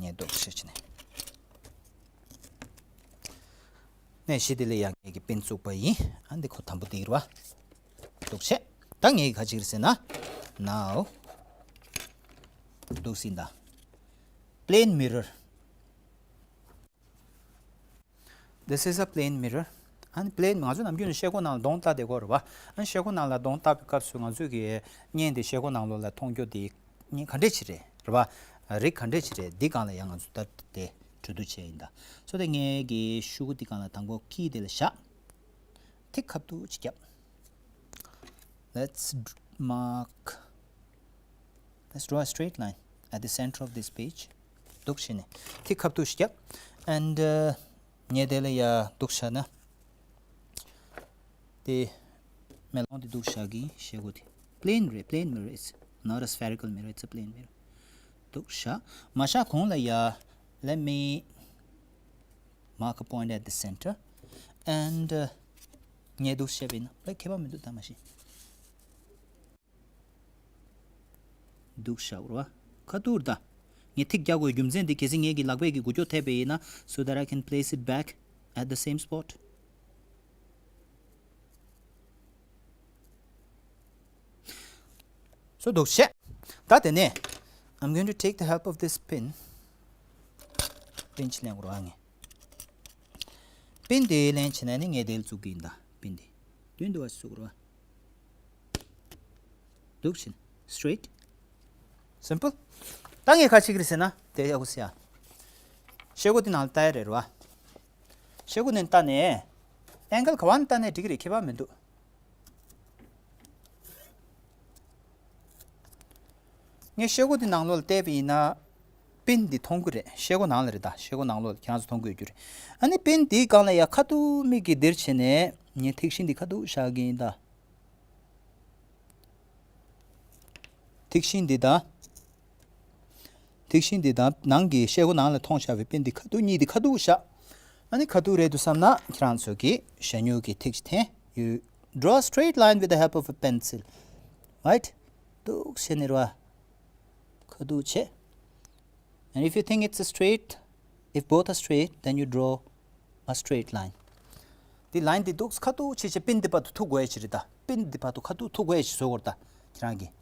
ངས་འདུག་བྱས་བྱས་ནས། ནས་གཞི་དེ་ལ་ཡ་ངས་ཀྱི་པིན་བཙུགས་པ་ཡིན། ཨ་འདི་ཁོ་དམ་པོ་འདི་རེད་པ། འདུག་བྱས། ད་ངས་ཀྱི་ག་ཅིག་རེད་ཟེར་ན། Now འདུག་ཟིན་ད། Plane mirror. This is a plane mirror. ཨ་ནི་plane ང་ཚོ་ནམ་རྒྱུན་ནས་ཤེལ་སྒོ་ནང་ལ་གདོང་ལྟ་བསྡད་ཀྱི་ཡོད་རེད་པ། ཨ་ནི་ཤེལ་སྒོ་ནང་ལ་གདོང་ལྟ་བའི་སྐབས་སུ་ང་ཚོས་ཀྱི་བརྙན་དེ་ཤེལ་སྒོ་ནང་ལོགས་ལ་མཐོང་རྒྱུ་དེ་བརྙན་ག་འདྲས་ཅིག་རེད། རེད་པ། རིགས་ག་འདྲས་ཅིག་རེད། འདི་སྒང་ལ་ཡང་ང་ཚོ་ལྟ་དེ་གྲོས་བསྡུར་བྱས་ཡིན་ད། སོ་དེ་ངས་ཀྱི་ཤུ་གུ་འདི་སྒང་ལ་དང་པོ་ཀི་དེ་ལ་བཞག་དེ་ཁ་ཐུག་ཅིག་བརྒྱབ། Let's dr- mark. Let's draw a straight line at the center of this page. འདུག་བྱས་ནས་དེ་ཁ་ཐུག་ཞིག་བརྒྱབ། And uh, ངས་དེ་ལ་ཡ་འདུག་བཞག་ན། དེ་མེ་ལོང་དེ་འདུག་བཞག་གི་ཤེལ་སྒོ་དེ། Plane རེད། Plane mirror. It's not a spherical mirror. It's a plane mirror. འདུག་བཞག་མ་བཞག་གོང་ལ་ཡ། Let me mark a point at the center and uh, ངས་འདུག་བཤད་པ་ཡིན་ན་ལ་ཁྱད་པར་མི་འདུག་ད་མ་གཞི། འདུག་བཞག་རོ། ཁ་ཐུག་ད། ངས་ཐིག་རྒྱག་དགོས་རྒྱུ་མཚན་འདི་གལ་སྲིད་ངེད་ཀྱི་ལག་པས་ཀྱི་འགུལ་སྐྱོད་ཐེབས་པ་ཡིན་ན། so that I can place it back at the same spot. So འདུག་བཤད། ད་དེ་ནས། I'm going to take the help of this pin. པིན་ཅི་ལེན་དགོས་རོ་ཨ་ངས། པིན་དེ་ལེན་བྱས་ན་ནི་ངས་དེ་ལ་བཙུགས་ཀྱི་ཡིན་ད། པིན་དེ། མདུན་དུ་བ་བཙུགས་རོ། འདུག་བཞིན། Straight. Simple. ད་ངས་ཁ་ཅིག་རེད་ཟེར་ན་དེ་ཡག་པོ་ཟེར་ཡ། ཤེལ་སྒོ་དེ་ནང་ལ་ལྟ་ཡ་རེད་རོ། ཤེལ་སྒོ་ནས་ལྟ་ནས། angle ག་བ་ནས་ལྟ་ནས་འགྲིག་གི་རེད། ཁྱད་པར་མི་འདུག་ངས་ཤེལ་སྒོ་དེ་ནང་ལོགས་ལ་བལྟས་པ་ཡིན་ན། པིན་འདི་མཐོང་གི་རེད། ཤེལ་སྒོ་ནང་ལ་རེད་ད། ཤེལ་སྒོ་ནང་ལོགས་ལ་ཁྱེད་རང་ཚོ་མཐོང་གི་ཡོད་རྒྱུ་རེད། ཨ་ནི་པིན་འདིའི་སྒང་ལ་ཡ་ཁ་ཐུག་མིག་གིས་འདིར་བྱས་ནས་ངས་ཐིག་ཤིང་འདི་ཁ་ཐུག་བཞག་གི་ཡིན་ད། ཐིག་ཤིང་འདི་དང་། ཐིག་ཤིང་འདི་དང་ནང་གི་ཤེལ་སྒོ་ནང་ལ་མཐོང་བཞག་པའི་པིན་འདི་ཁ་ཐུག་གཉིས་འདི་ཁ་ཐུག་བཞག་ཨ་ནི་ཁ་ཐུག་རེད་འདུག་བསམ་ན་ཁྱེད་རང་ཚོ་གིས་གཞན་ཡུལ་གྱི་ཐིག་ཅིག་འཐེན། You draw a straight line with the help of a pencil. Right? འདུག་བྱས་ནས་རེད་བ། ཁ་ཐུག་བྱས། And if you think it's a straight, if both are straight, then you draw a straight line. འདི་line འདི་འདུག་ཁ་ཐུག་བྱས་བྱས་པིན་འདི་བར་དུ་ཐུག་དགོས་ཡ་ཅིག་རེད་ད། པིན་འདི་བར་དུ་ཁ་ཐུག་ཐུག་དགོས་ཡ་ཅིག་བཟོ་དགོས་རེད་ད། ཁྱེད་རང་གིས།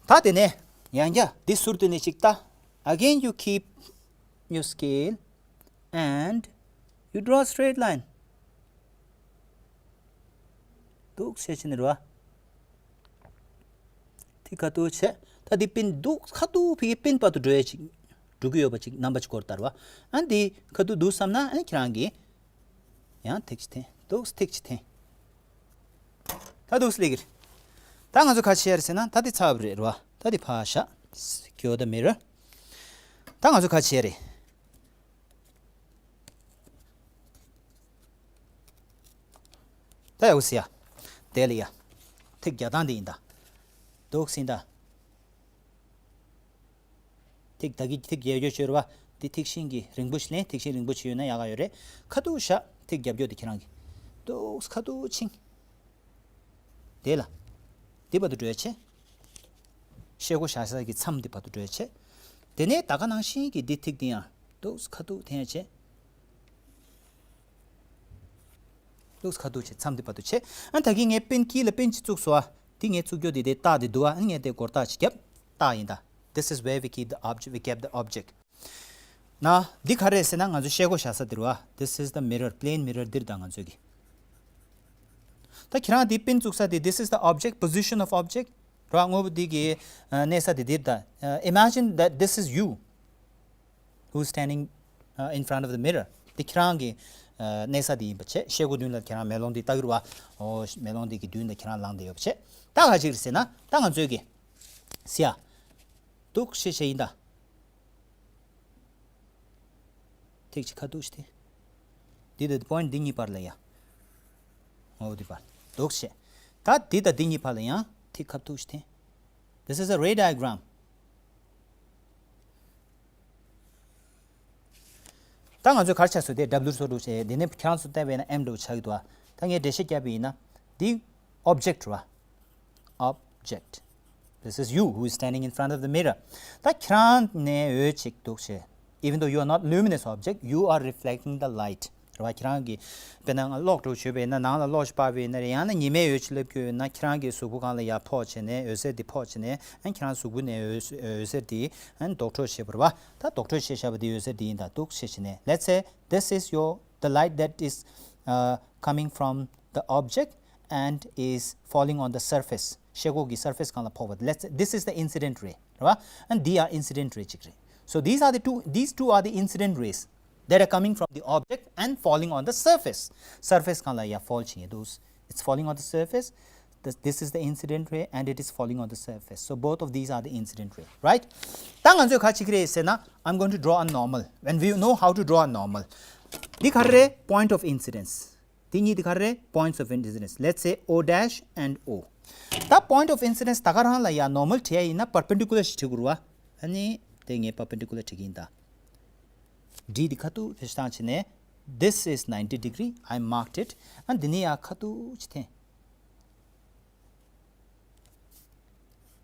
ད་དེ་ནས་ཡང་བསྐྱར་འདི་ཟུར་དེ་ནས་ཅིག་ལྟ། Again you keep your scale and you draw a straight line. འདུག་བྱས་བྱས་ནས་རེད་བ། དེ་ཁ་ཐུག་བྱས། ད་དེ་པིན་འདུག་ཁ་ཐུག་ཕ་གི་པིན་བར་དུ་འགྲོ་ཡ་ཅིག་འགྲོ་གི་ཡོད་པ་ཅིག་རྣམ་པ་ཅིག་སྐོར་ལྟར་བ། ཨ་འདི་ཁ་ཐུག་འདུག་བསམ་ན་ཨ་ཁྱེད་རང་གིས་ཡང་ཐིག་ཅིག་འཐེན། འདུག་ཐིག་ཅིག་འཐེན། ད་འདུག་སླེབས་ཀྱི་རེད། ད་ང་ཚོ་ག་བྱས་རེད་ཟེར་ན་ད་འདི་ཚར་བ་རེད་རེད་བ། ད་འདི་ཕར་བཞག Secure the mirror. ད་ང་ཚོ་ག་བྱས་རེད། ད་ཡག་པོ་ཟེར་ཡ། དེ་ལ་ཡ། ཐིག་རྒྱག་སྟངས་འདི་ཡིན་ད། འདུག་ཟིན་ད། ཐིག་ད་གི་ཐིག་རྒྱག་རྒྱུ་བྱོས་ར་བ། འདི་ཐིག་ཤིང་གི་རིང་པོ་ཞིག་ལེན། ཐིག་ཤིང་རིང་པོ་ཞིག་ཡོད་ན་ཡག་ག་ཡོད་རེད། ཁ་ཐུག་བཞག་ཐིག་རྒྱབ་རྒྱུ་དེ་ཁྱེད་རང་གི། འདུག་ཁ་ཐུག་ཕྱིན། དེ་ལ། འདི་བར་དུ་འགྲོ་ཡ་བྱེད། ཤེལ་སྒོ་བཞག་ས་གི་མཚམས་འདི་བར་དུ་འགྲོ་ཡ་བྱེད། དེ་ནས་ད་ག་ནང་བཞིན་གྱི་འདི་ཐིག་འདི་ཡང་འདུག་ཁ་ཐུག་འཐེན་ཡ་བྱེད། འདུག་ཁ་ཐུག་བྱེད། མཚམས་འདི་བར་དུ་བྱེད། ཨ་ད་གིན་ངས་པིན་དཀྱིལ་ལ་པིན་གཅིག་བཙུགས་སོ་ཨ། འདི་ངས་བཙུགས་རྒྱུ་འདི་དེ་རྟགས་འདི་འདུག་ཨ། ཨ་ངས་དེ་སྒོར་རྟགས་གཅིག་བརྒྱབ། རྟགས་ཡིན་ད། This is where we keep the object, we kept the object. ན། འདི་ག་རེད་ཟེར་ན་ང་ཚོ་ཤེལ་སྒོ་བཞག་ས་འདི་རུ་ཨ། This is the mirror, plane mirror འདིར་ད་ང་ཚོས་གི། ད་ཁྱེད་རང་འདི་པིན་བཙུགས་ས་འདི། This is the object, position of object ར། དངོས་པོ་འདི་གི་གནས་ས་འདི་འདིར་ད། Imagine that this is you who's standing uh, in front of the mirror. འདི་ཁྱེད་རང་གི་གནས་ས་འདི་ཡིན་པ་བྱས། ཤེལ་སྒོ་མདུན་ལ་ཁྱེད་རང་མེ་ལོང་འདི་ལྟ་གི་རུ་བ། འོ་མེ་ལོང་འདི་གི་མདུན་ལ་ཁྱེད་རང་ལངས་བསྡད་ཡོད་པ་བྱས། ད་ག་ཅིག་རེད་ཟེར་ན་ད་ང་ཚོས་གི། ཟེར་ཡ། འདུག་ཤེས་བྱས་ཡིན་ད། ཐིག་ཅིག་ཁ་འདུག་ཤེས་ཏེ། འདི་དང་པོ་ཡིན་འདི་གཉིས་བར་ལ་ཡ། ངོ་བོ་འདི་བར། འདུག་ཤེས། ད་འདི་དང་འདི་གཉིས་བར་ལ་ཡང་ཐིག་ཁ་འདུག་ཤེས་ཏེ། This is a ray diagram. ད་ང་ཚོས་ག་རེ་ཆགས་སོང་དེ་W སོ་འདྲ་བྱས། དེ་ནས་ཁྱེད་རང་ཚོ་བལྟས་པས་ན་M འདྲ་ཆགས་ཀྱི་འདུག་ཨ། ད་ངས་འགྲེལ་བཤད་བརྒྱབ་པ་ཡིན་ན། འདི་object རེད་བ། Object. This is you who is standing in front of the mirror. ད་ཁྱེད་རང་ནས་འོད་ཅིག་འདུག་བྱས། Even though you are not luminous object, you are reflecting the light. རེད་བ། ཁྱེད་རང་གིས་དཔེར་ན་ང་གློག་འདྲ་བྱས་པས་ན་ནང་ལ་གློག་ཞིག་སྤར་བས་ན་རེད། ཡང་ན་ཉི་མའི་འོད་ཅིག་སླེབས་ཀྱི་ཡོད་ན་ཁྱེད་རང་གི་གཟུགས་པོ་སྒང་ལ་ཡར་ཕོག་བྱས་ནས་འོད་ཟེར་འདི་ཕོག་བྱས་ནས་ཨ་ཁྱེད་རང་གཟུགས་པོ་ནས་འོད་འོད་ཟེར་འདི་ཨ་ལྡོག་འཕྲོ་བྱེད་པ་རེད་བ། ད་ལྡོག་འཕྲོ་བྱེད་བཞག་པ་འདི་འོད་ཟེར་འདི་ཡིན་ད། འདུག་བྱས་བྱས་ནས། Let's say this is your, the light that is uh, coming from the object and is falling on the surface. ཤེལ་སྒོ་གི་surface སྒང་ལ་ཕོག་པ། Let's say this is the incident ray རེད་བ། And these are incident ray ཅིག་རེད། So these are the two, these two are the incident rays that are coming from the object and falling on the surface. Surface སྒང་ལ་ཡ་fall བྱེད་ཀྱི་འདུག It's falling on the surface. This, this is the incident ray and it is falling on the surface. So both of these are the incident ray, right? ད་ང་ཚོས་ག་རེ་བྱེད་ཀྱི་རེད་ཟེར་ན། I'm going to draw a normal. When we know how to draw a normal. འདི་ག་རེ་རེད། Point of incidence. འདི་གཉིས་འདི་ག་རེ་རེད། Points of incidence. Let's say O dash and O. ད་point of incidence ད་ག་རང་ལ་ཡ་normal བྲིས་ཡ་ཡིན་ན་perpendicular ཞིག་བྲིས་དགོས་རེད་བ། ཨ་ནི་དེ་ངས་perpendicular བྲིས་ཀྱི་ཡིན་ད། D དེ་ཁ་ཐུག་དེ་བཏང་བྱས་ནས། This is ninety degree, I marked it. ཨ་འདི་ནི་ཡ་ཁ་ཐུག་ཅིག་འཐེན།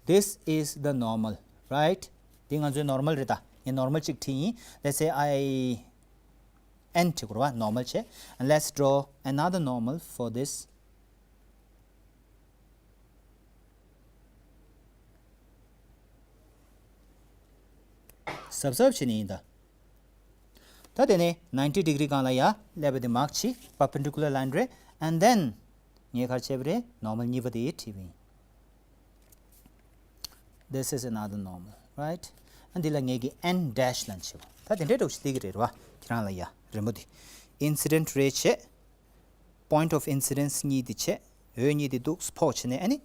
This is the normal, right? འདི་ང་ཚོའི་normal རེད་ད། ངས་normal གཅིག་བྲིས་ཡིན། Let's say I N བྲིས་དགོས་རེད་བ། Normal བྱས། And let's draw another normal for this. གཟབ་གཟབ་བྱས་ནས་ཡིན་ད། ད་དེ་ནས་ninety degree སྒང་ལ་ཡ་སླེབས་པ་དེ་མར་ཕྱིན། Perpendicular line རེད། And then ངས་ག་རེ་བྱས་པ་རེད། Normal གཉིས་པ་དེ་བྲིས་པ་ཡིན། This is another normal, right? ཨ་འདི་ལ་ངས་ཀྱི་N dash ལབ་བྱས་པ། ད་དེ་འདྲའི་འདྲ་བོ་ཞིག་སླེབས་ཀྱི་རེད་བ། ཁྱེད་རང་ལ་ཡ་རི་མོ་འདི། Incident རེ་བྱས། Point of incidence གཉིས་དེ་བྱས། འོད་གཉིས་དེ་འདུག་ཕོག་བྱས་ནས། ཨ་ནི་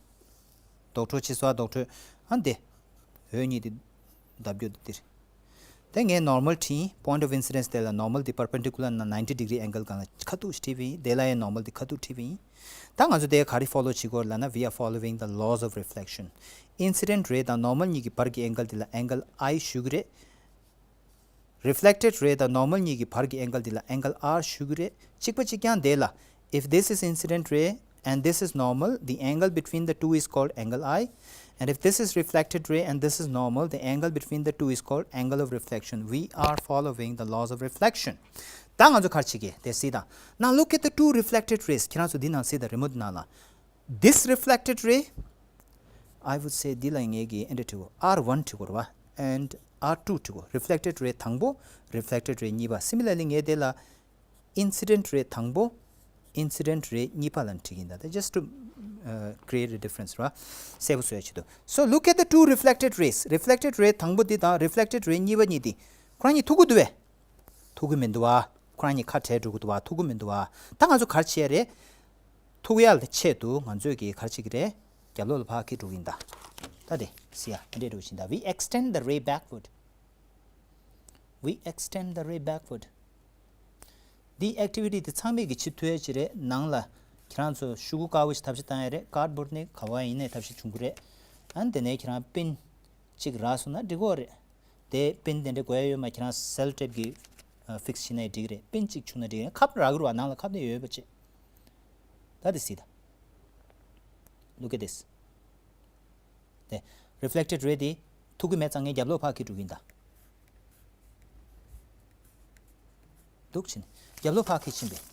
ལྡོག་འཕྲོ་ཕྱིས་སོ། ལྡོག་འཕྲོ། ཨ་འདི་འོད་གཉིས་དེ་བརྡབ་རྒྱུ་དེ་འདིར། དེ་ངས་normal བྲིས། Point of incidence དེ་ལ་normal དེ་perpendicular ན་ninety degree angle སྒང་ལ་ཁ་ཐུག་བྲིས་པ་ཡིན། དེ་ལ་ཡང་normal དེ་ཁ་ཐུག་བྲིས་པ་ཡིན། ད་ང་ཚོ་དེ་ག་རེ་follow བྱེད་དགོས་ལབ་ན། We are following the laws of reflection. Incident རེ་དང་normal གཉིས་ཀྱི་བར་གྱི་angle དེ་ལ་angle I ཞུ་གི་རེད། Reflected ray དང་normal གཉིས་ཀྱི་བར་གྱི angle འདི་ལ་angle R ཞུ་གི་རེད། གཅིག་པ་གཅིག་རྐྱང་དེ་ལ། If this is incident ray and this is normal, the angle between the two is called angle I. And if this is reflected ray and this is normal, the angle between the two is called angle of reflection. We are following the laws of reflection. ད་ང་ཚོ་ག་རེ་བྱེད་ཀྱི་དེ་གཟིགས་དང་། Now look at the two reflected rays. ཁྱེད་རང་ཚོ་འདི་ནང་གཟིགས་དང་། རི་མོ་འདི་ནང་ལ། This reflected ray, I would say འདི་ལ་ངས་ཀྱི་ཨེ་འདྲ་བྲིས་གོ། R one བྲིས་གོ་རེད་བ། And R two བྲིས་གོ། Reflected ray དང་པོ། Reflected ray གཉིས་པ། Similarly ངས་དེ་ལ་incident ray དང་པོ། Incident ray གཉིས་པ་ལབ་བྲིས་ཀྱི་ཡིན་ད། Just to, uh, create a difference རེད་བ། གསལ་པོ་བཟོ་ཡ་ཆེད་དུ། So look at the two reflected rays. Reflected ray དང་པོ་འདི་དང་reflected ray གཉིས་པ་གཉིས་འདི། ཁོ་རང་གཉིས་ཐུག་གི་འདུག་བས། ཐུག་གི་མི་འདུག་བ། ཁོ་རང་གཉིས་ཁ་བྲལ་འགྲོ་གི་འདུག་བ། ཐུག་གི་མི་འདུག་བ། ད་ང་ཚོ་ག་རེ་བྱེད་ཡ་རེད། ཐུག་ཡ་ལ་ཆེད་དུ་ང་ཚོས་ཀྱི་ག་རེ་བྱེད་ཀྱི་རེད། རྒྱབ་ལོགས་ལ་ཕར་འཁྱེར་འགྲོ་གི་ཡིན་ད། ད་དེ་གཟིགས་ཡ། འདི་འདྲ་འགྲོ་བཞིན་ད། We extend the ray backward. We extend the ray backward. འདི་activity དེ་ཚང་མས་ཀྱི་བྱེད་ཐུབ་ཡ་ཅིག་རེད། ནང་ལ་ཁྱེད་རང་ཚོ་ཤོག་གུ་དཀར་པོ་ཞིག་ཐབས་ཤེས་བཏང་ཡ་རེད། Cardboard ནས་ག་བ་ཡིན་ནའི་ཐབས་ཤེས་བྱུང་གི་རེད། ཨ་ནི་དེ་ནས་ཁྱེད་རང་པིན་གཅིག་རག་སོང་ན་འགྲིག་གི་རེད། དེ་པིན་དེ་འདྲ་དགོས་ཡ་ཡོད་མ། ཁྱེད་རང་sellotape གི་fix བྱས་ནའི་འགྲིག་གི་རེད། པིན་གཅིག་བྱུང་ན་འགྲིག་གི་རེད། ཁབ་རག་གི་རེད་བ། ནང་ལ་ཁབ་དེ་ཡོད་པ་བྱེད། ད་དེ་གཟིགས་དང་། Look at this. དེ་reflected ray དེ་ཐུག་གི་མེད་ཙང་ངས་རྒྱབ་ལོགས་ཕར་འཁྱེར་འགྲོ་གི་ཡིན་ད། འདུག་ཕྱིན། རྒྱབ་ལོགས་ཕར་འཁྱེར་ཕྱིན་པས།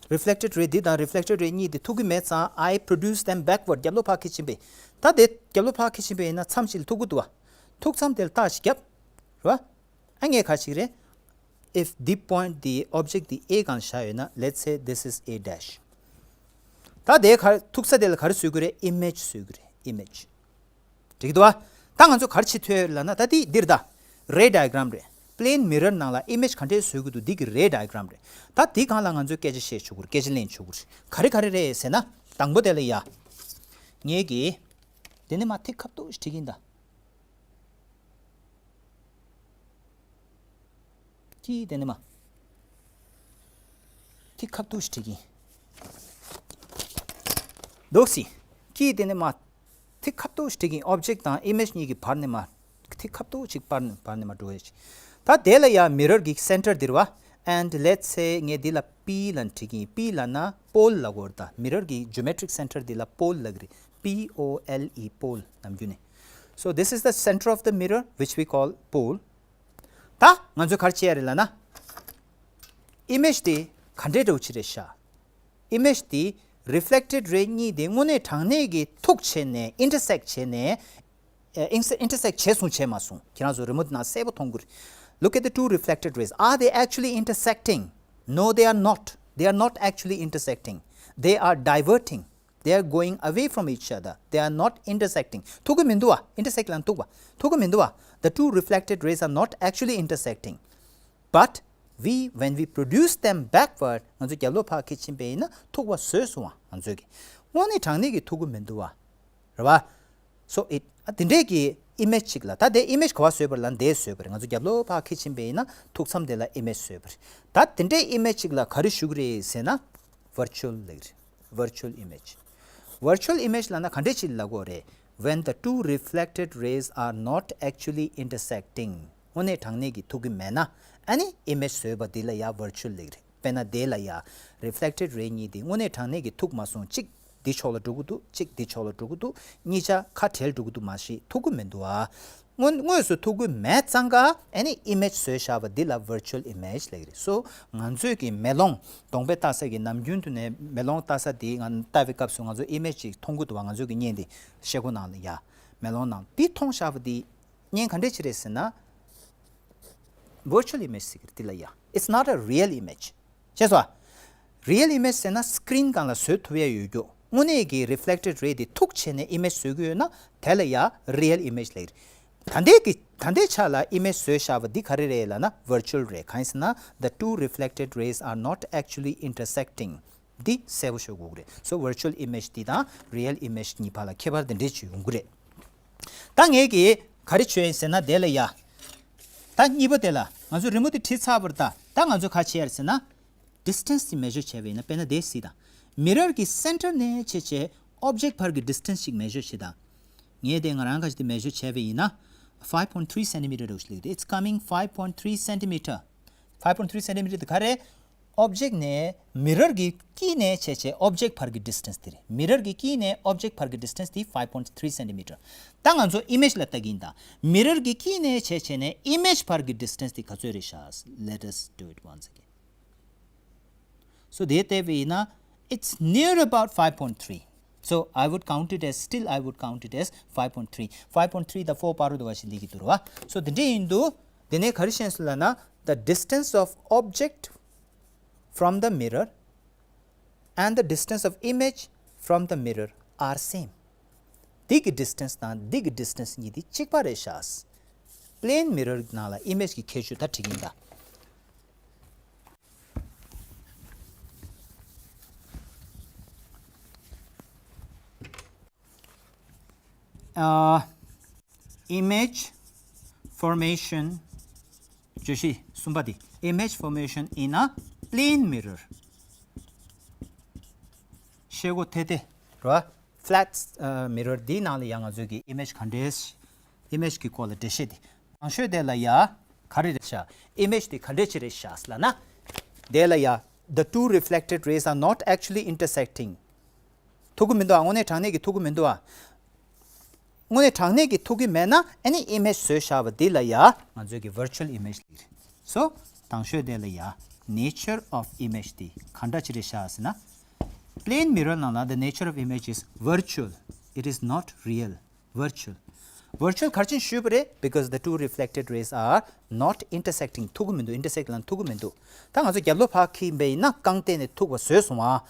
Reflected ray འདི་དང་reflected ray གཉིས་དེ་ཐུག་གི་མེད་ཙང་I produce them backward. རྒྱབ་ལོགས་ཕར་འཁྱེར་ཕྱིན་པས། ད་དེ་རྒྱབ་ལོགས་ཕར་འཁྱེར་ཕྱིན་པས་ཡིན་ན་མཚམས་ཤིག་ལ་ཐུག་གི་འདུག་བ། ཐུག་མཚམས་དེ་ལ་རྟགས་ཤིག་བརྒྱབ། རེད་བ། ཨ་ངས་ག་རེ་བྱེད་ཀྱི་རེད། If the point, the object དེ་A སྒང་བཞག་ཡོད་ན། Let's say this is A dash. ད་དེ་ག་རེ་ཐུག་ས་དེ་ལ་ག་རེ་བཟོ་གི་རེད། Image བཟོ་གི་རེད། Image. འགྲིག་གི་འདུག་བ། ད་ང་ཚོ་ག་རེ་བྱེད་ཐུབ་ཡོད་ལབ་ན། ད་དེ་འདིར་ད། Ray diagram རེད། Plane mirror ནང་ལ་image ག་འདྲས་བཟོ་གི་འདུག་འདི་གི་ray diagram རེད། ད་འདི་སྒང་ལ་ང་ཚོས་སྐད་ཆ་བཤད་ཆོག་གི་རེད། སྐད་ཆ་གླེང་ཆོག་གི་རེད། ག་རེ་ག་རེ་རེད་ཟེར་ན། དང་པོ་དེ་ལ་ཡ། ངས་ཀྱི། དེ་ནས་མར་ཐིག་ཁ་བཏུག་ཞིག་བྲིས་ཀྱི་ཡིན་ད། ཀྱི་དེ་ནས་མར། ཐིག་ཁ་བཏུག་ཞིག་བྲིས་ཀྱི་ཡིན། འདུག་སེ། ཀྱི་དེ་ནས་མར། ཐིག་ཁ་བཏུག་ཞིག་བྲིས་ཀྱི་ཡིན། Object དང་image གཉིས་ཀྱི་བར་ནས་མར། ཐིག་ཁ་བཏུག་ཅིག་བར་ནས་བར་ནས་མར་འགྲོ་ཡ་ཅིག་ད་དེ་ལ་ཡ་mirror གི་center འདིར་བ། And let's say ངས་འདི་ལ་P ལབ་བྲིས་ཀྱི་ཡིན། P ལབ་ན་pole ལབ་དགོས་རེད་ད། Mirror གི་geometric center འདི་ལ་pole ལབ་ཀྱི་རེད། P O L E pole ནམ་རྒྱུན་ནས། So this is the center of the mirror, which we call pole. ད་ང་ཚོས་ག་རེ་བྱེད་ཡ་རེད་ལབ་ན། Image དེ་ག་འདྲའི་འདྲ་བོ་ཅིག་རེད་ཤག Image དེ་reflected ray གཉིས་དེ་དངོས་གནས་དྲང་གནས་ཀྱི་ཐུག་བྱས་ནས་intersect བྱས་ནས། ཨ། inter- intersect བྱས་སོང་བྱས་མ་སོང་། ཁྱེད་རང་ཚོ་རི་མོ་དེ་ནང་གསལ་པོ་མཐོང་གི་རེད། Look at the two reflected rays. Are they actually intersecting? No, they are not. They are not actually intersecting. They are diverting. They are going away from each other. They are not intersecting. ཐུག་གི་མི་འདུག་བ། Intersect ལབ་ན་ཐུག་པ། ཐུག་གི་མི་འདུག་བ། The two reflected rays are not actually intersecting. But we, when we produce them backward, ང་ཚོ་རྒྱབ་ལོགས་ཕར་འཁྱེར་ཕྱིན་པ་ཡིན་ན་ཐུག་པ་བཟོས་སོང་བ། ང་ཚོས་ཀྱི་དངོས་གནས་དྲང་གནས་ཀྱི་ཐུག་གི་མི་འདུག་བ། རེད་བ། So it ཨ་དེ་འདྲས་ཀྱི་image ཅིག་ལ། ད་དེ་image ག་བ་བཟོས་པ་རེད་ལབ་ན། འདི་བཟོས་པ་རེད། ང་ཚོ་རྒྱབ་ལོགས་ཕར་འཁྱེར་ཕྱིན་པ་ཡིན་ན་ཐུག་མཚམས་དེ་ལ་image བཟོས་པ་རེད། ད་དེ་འདྲས་image ཅིག་ལ་ག་རེ་ཞུ་གི་རེད་ཟེར་ན། Virtual ལབ་ཀྱི་རེད། Virtual image. Virtual image ལབ་ན་ག་འདྲས་ཅིག་ལབ་དགོས་རེད། when the two reflected rays are not actually intersecting. དངོས་གནས་དྲང་གནས་ཀྱི་ཐུག་གི་མེད་ན། ཨ་ནི་image་བཟོས་པ་འདི་ལ་ཡ་virtual་ལབ་ཀྱི་རེད། དཔེར་ན་དེ་ལ་ཡ་reflected ray་གཉིས་འདི་དངོས་གནས་དྲང་གནས་ཀྱི་ཐུག་མ་སོང་། གཅིག་འདི་ཕྱོགས་ལ་འགྲོ་གི་འདུག་གཅིག་འདི་ཕྱོགས་ལ་འགྲོ་གི་འདུག་གཉིས་ཆ་ཁ་བྲལ་འགྲོ་གི་འདུག་མ་གཞི་ཐུག་གི་མི་འདུག་ཨ། དངོས་དངོས་སུ་ཐུག་གི་མེད་ཙང་ཀ་ཨ་ནི་image་བཟོས་བཞག་པ་འདི་ལ་virtual image་ལབ་ཀྱི་རེད། so་ང་ཚོས་ཀྱི་མེ་ལོང་གདོང་པས་བལྟ་ས་ཀྱི་ནམ་རྒྱུན་དུ་ནས་མེ་ལོང་བལྟ་ས་འདི་ང་བལྟ་བའི་སྐབས་སུ་ང་ཚོ་image་ཅིག་མཐོང་གི་འདུག་བ། ང་ཚོས་ཀྱི་བརྙན་འདི་ཤེལ་སྒོ་ནང་ལ་ཡ་མེ་ལོང་ནང་འདི་མཐོང་བཞག་པ་འདི་བརྙན་ག་འདྲས་ཅིག་རེད་ཟེར་ན། virtual image་ཟེར་གྱི་རེད་འདི་ལ་ཡ། It's not a real image། ཤེས་སོང་། real image་ཟེར་ན་screen་སྒང་ལ་བཟོ་ཐུབ་ཡ་ཡོད་རྒྱུ། དངོས་གནས་ཀྱི་reflected ray་དེ་ཐུག་བྱས་ནས་image་བཟོ་གི་ཡོད་ན་དེ་ལ་ཡ་real image་ལབ་ཀྱི་རེད། ད་ལྟའི་གི་ད་ལྟའི་ཆ་ལ་image་བཟོས་བཞག་པ་འདི་ག་རེ་རེད་ལབ་ན་virtual་རེད། གང་ཡིན་ཟེར་ན་the two reflected rays are not actually intersecting། འདི་གསལ་པོ་ཤོད་དགོས་ཀྱི་རེད། so virtual image་འདི་དང་real image་གཉིས་བར་ལ་ཁྱད་པར་དེ་འདྲས་ཅིག་ཡོང་གི་རེད། ད་ངས་ཀྱིས་ག་རེ་བྱས་ཡིན་ཟེར་ན་དེ་ལ་ཡ། ད་གཉིས་པ་དེ་ལ་ང་ཚོ་རི་མོ་དེ་བྲིས་ཚར་བ་རེད། ད་ད་ང་ཚོ་ག་བྱེད་ཡ་རེད་ཟེར་ན། distance་དེ་measure་བྱས་པ་ཡིན་ན་དཔེར་ན་དེ་གཟིགས་དང་། mirror་གི་center་ནས་བྱས་བྱས་object་བར་གྱི་distance་ཞིག་measure་བྱེད་དང་། ངས་དེ་ང་རང་ག་ཞིག་དེ་measure་བྱས་པ་ཡིན་ན། five point three centimeter་རེད་ཞིག་ལེགས་དེ། It's coming five point three centimeter. five point three centimeter་དེ་ག་རེད། object་ནས་mirror་གི་དཀྱིལ་ནས་བྱས་བྱས་object་བར་གྱི་distance་དེ་རེད། mirror་གི་དཀྱིལ་ནས་object་བར་གྱི་distance་དེ་five point three centimeter། ད་ང་ཚོ་image་ལ་ལྟ་གི་ཡིན་ད། mirror་གི་དཀྱིལ་ནས་བྱས་བྱས་ནས་image་བར་གྱི་distance་དེ་ག་ཚོད་རེད་ཤག Let us do it once again. so དེ་བལྟས་པ་ཡིན་ན། It's near about five point three. so I would count it as, still I would count it as five point three. five point three་དང་four་བར་དུ་བ་ཞིག་ལི་གི་འདུག་ར་བ། so དེ་འདྲས་ཡིན་དུས་དེ་ནས་ག་རེ་ཤེས་སོང་ལབ་ན། the distance of object from the mirror and the distance of image from the mirror are same. འདི་གི་distance་དང་འདི་གི་distance་གཉིས་དེ་གཅིག་པ་རེད་ཤག plane mirror་ནང་ལ་image་གི་ཁྱད་ཆོས་ད་བྲིས་ཀྱི་ཡིན་ད། ཨ། image formation བརྗོད་གཞི་གསུམ་པ་དེ། image formation in a plane mirror. ཤེལ་སྒོ་ཐེ་ཐེ་རེད་བ། flat mirror་འདིའི་ནང་ལ་ཡང་ང་ཚོས་ཀྱི་image་ག་འདྲས། image་གི་སྐོར་ལ་འགྲེལ་བཤད་དེ། དང་ཤོས་དེ་ལ་ཡ་ག་རེ་རེད་ཤག image་དེ་ག་འདྲས་ཅིག་རེད་ཤག་ལབ་ན། དེ་ལ་ཡ། the two reflected rays are not actually intersecting. ཐུག་གི་མི་འདུག་ཨ། དངོས་གནས་དྲང་གནས་ཀྱི་ཐུག་གི་མི་འདུག་ཨ། དངོས་གནས་དྲང་གནས་ཀྱི་ཐུག་གི་མེད་ན་ཨ་ནི་image་བཟོས་བཞག་པ་འདི་ལ་ཡ་ང་ཚོས་ཀྱི་virtual image་ལབ་ཀྱི་རེད། so དང་ཤོས་དེ་ལ་ཡ་nature of image་དེ་ག་འདྲ་ཅིག་རེད་ཤག་ཟེར་ན། plane mirror་ནང་ལ་the nature of image is virtual, it is not real. virtual virtual་ག་རེ་བྱས་ནས་ཞུས་པ་རེད། because the two reflected rays are not intersecting. ཐུག་གི་མི་འདུག intersect་ལབ་ན་ཐུག་གི་མི་འདུག་ད་ང་ཚོ་རྒྱབ་ལོགས་ཕར་འཁྱེར་བ་ཡིན་ན་རྐང་སྟེང་ནས་ཐུག་པ་བཟོས་སོང་ཨ།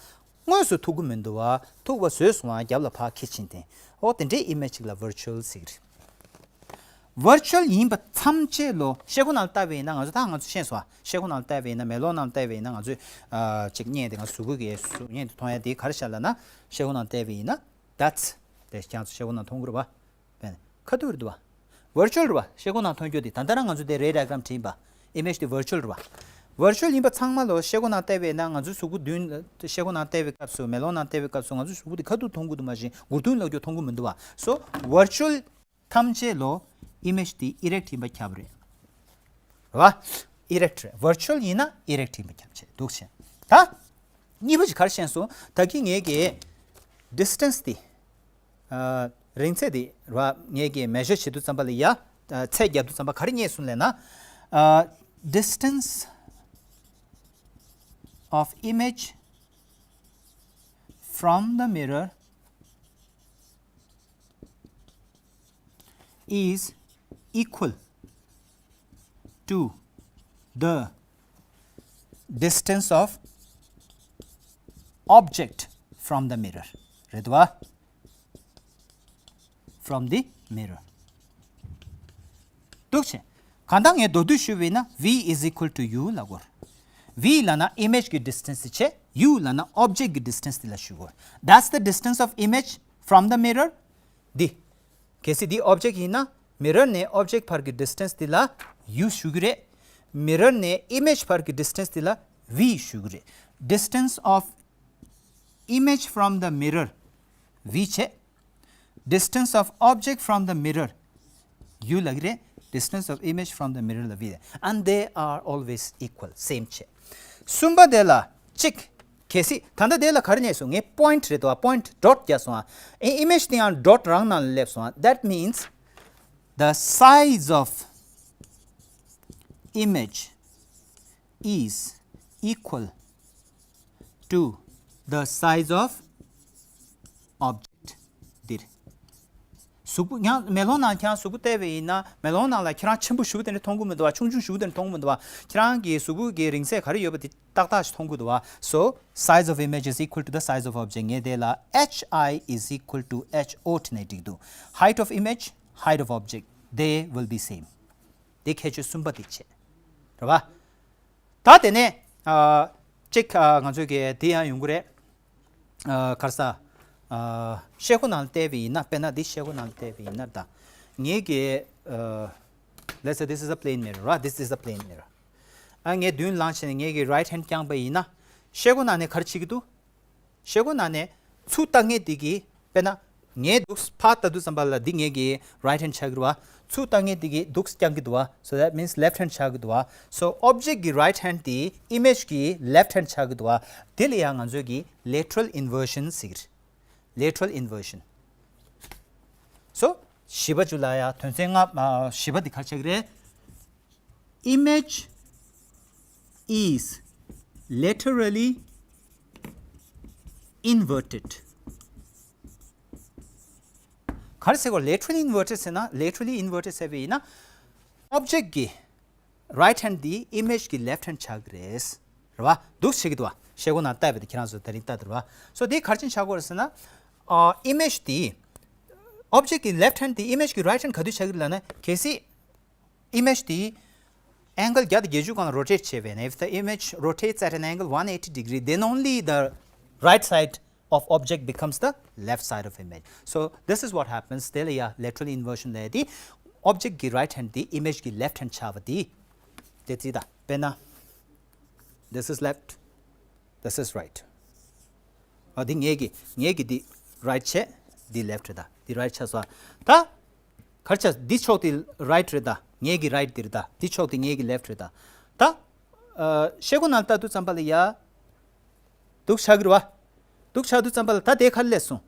དངོས་སུ་ཐུག་གི་མི་འདུག་བ། ཐུག་པ་བཟོས་སོང་ཨ། རྒྱབ་ལ་ཕར་འཁྱེར་ཕྱིན་ཏེ། ཨོ་དེ་འདྲའི་image་ཅིག་ལ་virtual་ཟེར་གྱི་རེད། virtual་ཡིན་པ་ཐམས་ཅད་ལོ་ཤེལ་སྒོ་ནང་ལ་བལྟ་བ་ཡིན་ན་ང་ཚོ་ད་ང་ཚོ་ཤེས་སོང་ཨ། ཤེལ་སྒོ་ནང་ལ་བལྟ་བ་ཡིན་ན་མེ་ལོང་ནང་ལ་བལྟ་བ་ཡིན་ན་ང་ཚོས་ཨ་ཅིག་བརྙན་དེ་ང་གཟུགས་པོ་གི་གཟུགས་བརྙན་དེ་མཐོང་ཡ་དེ་ག་རེ་ཤག་ལབ་ན། ཤེལ་སྒོ་ནང་ལ་བལྟ་བ་ཡིན་ན། that's། དེ་ཁྱེད་ཚོ་ཤེལ་སྒོ་ནང་མཐོང་གི་རེད་བ། བས་ན་ཁ་ཐུག་རེད་འདུག་བ། virtual་རེད་བ། ཤེལ་སྒོ་ནང་མཐོང་རྒྱུ་དེ་ད་ལྟ་རང་ང་ཚོ་དེ་ray diagram་བྲིས་ཡིན་པ། image་དེ་virtual་རེད་བ། virtual་ཡིན་པ་ཚང་མ་ལོ་ཤེལ་སྒོ་ནང་བལྟས་པས་ན་ང་ཚོའི་གཟུགས་པོ་མདུན་ལ་ཤེལ་སྒོ་ནང་བལྟས་པའི་སྐབས་སུ་མེ་ལོང་ནང་བལྟས་པའི་སྐབས་སུ་ང་ཚོའི་གཟུགས་པོ་དེ་ཁ་ཐུག་མཐོང་གི་འདུག་མ་གཞི་མགུར་མདུན་ལ་རྒྱུ་མཐོང་གི་མི་འདུག་བ། so virtual་ཐམས་ཅད་ལོ་image་དེ་erect་ཡིན་པ་ཁྱབ་རེད། རེད་བ། erect་རེད། virtual་ཡིན་ན་erect་ཡིན་པ་ཁྱབ་བྱས་འདུག་བྱས། ད་གཉིས་པ་ཅིག་ག་རེ་ཤེས་སོང་། ད་གིན་ངས་ཀྱི་distance་དེ། ཨ། རིང་ཚད་དེ་རེད་བ། ངས་ཀྱི་measure་བྱེད་དུས་ཙམ་པ་ལ་ཡ། ཨ། ཚད་རྒྱབ་དུས་ཙམ་པ་ག་རེ་རྙེད་སོང་ལབ་ན། ཨ། distance of image from the mirror is equal to the distance of object from the mirror. རེད་བ། from the mirror. འདུག་བྱས། གང་ལྟར་ངས་མདོར་བསྡུས་ཞུས་པ་ཡིན་ན་v is equal to u་ལབ་དགོས། v་ལབ་ན་image་གི་distance་བྱས། u་ལབ་ན་object་གི་distance་དེ་ལ་ཞུ་དགོས། that's the distance of image from the mirror. འདི། གལ་སྲིད་འདི་object་ཡིན་ན་mirror་ནས་object་བར་གྱི་distance་འདི་ལ་u་ཞུ་གི་རེད། mirror་ནས་image་བར་གྱི་distance་འདི་ལ་v་ཞུ་གི་རེད། distance of image from the mirror v་བྱས། distance of object from the mirror. ཡུལ་ལ་གི་རེད། distance of image from the mirror ལ་བི་རེད། and they are always equal, same བྱས། གསུམ་པ་དེ་ལ་གཅིག་གལ་སྲིད་ད་ལྟ་དེ་ལ་ག་རེ་རྙེད་སོང་། ངས་point རེད་དོ། point dot རྒྱག་སོང་ཨ། ཨེ་image དེ་ཡང་dot རང་ནང་ལ་སླེབས་སོང་ཨ། that means the size of image is equal to the size of object. འདིར། གཟུགས་པོ་ཡང་མེ་ལོང་ནང་ཁྱེད་རང་གཟུགས་པོ་བལྟས་པ་ཡིན་ན། མེ་ལོང་ནང་ལ་ཁྱེད་རང་ཆེན་པོ་ཞེ་པོ་དེ་འདྲ་མཐོང་གི་མི་འདུག་བ། ཆུང་ཆུང་ཞེ་པོ་དེ་འདྲ་མཐོང་གི་མི་འདུག་བ། ཁྱེད་རང་གི་གཟུགས་པོ་གི་རིང་ཚད་ག་རེ་ཡོད་པ་དེ་ཏག་ཏག་ཞིག་མཐོང་གི་འདུག་བ། So size of image is equal to the size of object. ངས་དེ་ལ H I is equal to H O བྲིས་ནས་འགྲིག་འདུག Height of image, height of object, they will be same. དེ་ཁྱད་ཆོས་གསུམ་པ་དེ་བྱས། རེད་བ། ད་དེ་ནས་ཨ། གཅིག་ཨ། ང་ཚོས་ཀྱི་དེ་ཡང་ཡོང་གི་རེད། ཨ། ག་རེ་ཟ། ཨ། ཤེལ་སྒོ་ནང་ལ་བལྟས་པ་ཡིན་ན། དཔེར་ན་འདི་ཤེལ་སྒོ་ནང་ལ་བལྟས་པ་ཡིན་ན། ད་ངེད་ཀྱི་ཨ། let's say this is a plane mirror, right? This is a plane mirror. ཨ། ངས་མདུན་ལངས་བྱས་ནས་ངེད་ཀྱི་right hand བརྐྱངས་པ་ཡིན་ན། ཤེལ་སྒོ་ནང་ནས་ག་རེ་བྱེད་ཀྱི་འདུག་ཤེལ་སྒོ་ནང་ནས་ཚུར་ལྟ་མཁན་དེ་གིས། དཔེར་ན་ངས་འདུག་ཕར་ལྟ་དུས་ཙམ་པ་ལ་འདི་ངེད་ཀྱི་right hand ཆགས་ཀྱི་རེད་བ། ཚུར་ལྟ་མཁན་དེ་གིས་འདུག་བརྐྱང་གི་འདུག་བ། So that means left hand ཆགས་ཀྱི་འདུག་བ། So object གི་right hand དེ་image གི་left hand ཆགས་ཀྱི་འདུག་བ། དེ་ལ་ཡང་ང་ཚོས་ཀྱི་lateral inversion ཟེར་གྱི་རེད། Lateral inversion. So བཞི་པ་བཅུ་ལ་ཡང་དོན་ཚན་ལྔ། ཨ། བཞི་པ་འདི་ག་རེ་ཆགས་ཀྱི་རེད། Image is laterally inverted. ག་རེ་ཟེར་གོ། laterally inverted ཟེར་ན། laterally inverted ཟེར་བ་ཡིན་ན། object གི་right hand དེ་image གི་left hand ཆགས་ཀྱི་རེད། རེད་བ། འདུག་བྱེད་ཀྱི་འདུག་བ། ཤེལ་སྒོ་ནང་བལྟས་པ་དེ་ཁྱེད་རང་ཚོ་དེ་རིང་ལྟ་འདུག་རེད་བ། So དེ་ག་རེ་བྱས་ནས་ཆགས་ཀྱི་ཡོད་རེད་ཟེར་ན། ཨ། image དེ། object གི་left hand དེ་image གི་right hand ག་དུས་ཆགས་ཀྱི་རེད་ལབ་ན། གལ་སྲིད་image དེ་angle བརྒྱ་དང་བརྒྱད་ཅུ་སྒང་ལ་rotate བྱས་པ་ཡིན་ན། If the image rotates at an angle one eighty degree, then only the right side of object becomes the left side of image. So this is what happens. དེ་ལ་ཡ་lateral inversion ལབ་ཡ་དེ། object གི་right hand དེ་image གི་left hand ཆགས་པ་དེ། དེ་རྩིས་དང་། དཔེར་ན། This is left. This is right. ཨ། འདི་ངེད་ཀྱི། ངེད་ཀྱི་འདི་right བྱས། འདི་left རེད་ད། འདི་right ཆགས་སོང་། ད་ག་རེ་ཆགས། འདི་ཕྱོགས་དེ་right རེད་ད། ངེད་ཀྱི་right འདི་རེད་ད། འདི་ཕྱོགས་དེ་ངེད་ཀྱི་left རེད་ད། ད། ཨ། ཤེལ་སྒོ་ནང་ལྟ་དུས་ཙམ་པ་ལ་ཡ། འདུག་ཆགས་ཀྱི་རེད་བ། འདུག་ཆགས་དུས་ཙམ་པ་ལ་ད་དེ་ག་རེ་སླེབས་སོང་།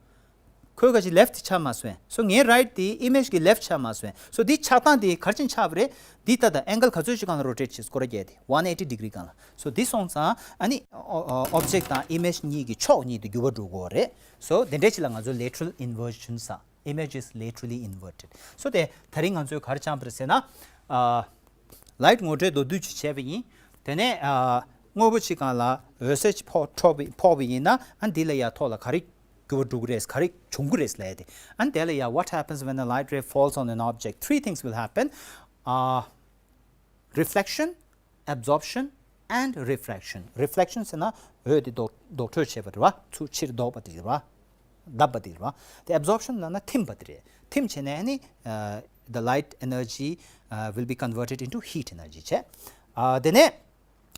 ཁོའི་ག་ཅིག་left ཆགས་མ་སོང་། So ངའི་right དེ་image གི་left ཆགས་མ་སོང་། So འདི་ཆགས་སྟངས་དེ་ག་རེ་བྱས་ནས་ཆགས་པ་རེད། འདི་ལྟ་ད་angle ག་ཚོད་ཅིག་སྒང་ལ་rotate བྱས། སྐོར་ར་བརྒྱབ་སྟེ་one eighty degree སྒང་ལ། So འདི་སོང་ཙང་ཨ་ནི་ཨོ་ཨོ་object དང་image གཉིས་ཀྱི་ཕྱོགས་གཉིས་དེ་འགྱུར་བ་འགྲོ་གི་ཡོད་རེད། So དེ་འདྲ་ཅིག་ལ་ང་ཚོ་lateral inversion ཟེར། Image is laterally inverted. So དེ་ད་རིང་ང་ཚོས་ག་རེ་སྦྱངས་པ་རེད་ཟེར་ན། ཨ། light ངོ་སྤྲོད་མདོར་བསྡུས་ཅིག་བྱས་པ་ཡིན། དེ་ནས་ཨ། དངོས་པོ་གཅིག་སྒང་ལ་འོད་ཟེར་གཅིག་ཕོག་ཕོག་པ་ཕོག་པ་ཡིན་ན། ཨ། འདི་ལ་ཡ་ཐོག་ལ་ག་རེ་འགྱུར་བ་འགྲོ་གི་རེད། ག་རེ་བྱུང་གི་རེད་ལབ་ཡ་དེ། ཨ། དེ་ལ་ཡ། What happens when a light ray falls on an object? Three things will happen. ཨ། Reflection, absorption and refraction. Reflection ཟེར་ན་འོད་དེ་ལྡོག་ལྡོག་འཕྲོས་བྱས་པ་རེད་བ། ཚུར་ཕྱིར་ལྡོག་པ་དེ་རེད་བ། བརྡབས་པ་དེ་རེད་བ། དེ་absorption ལབ་ན་ཐིམ་པ་དེ་རེད། ཐིམ་བྱས་ནས་ནི། ཨ། the light energy, uh, will be converted into heat energy བྱས། ཨ། དེ་ནས་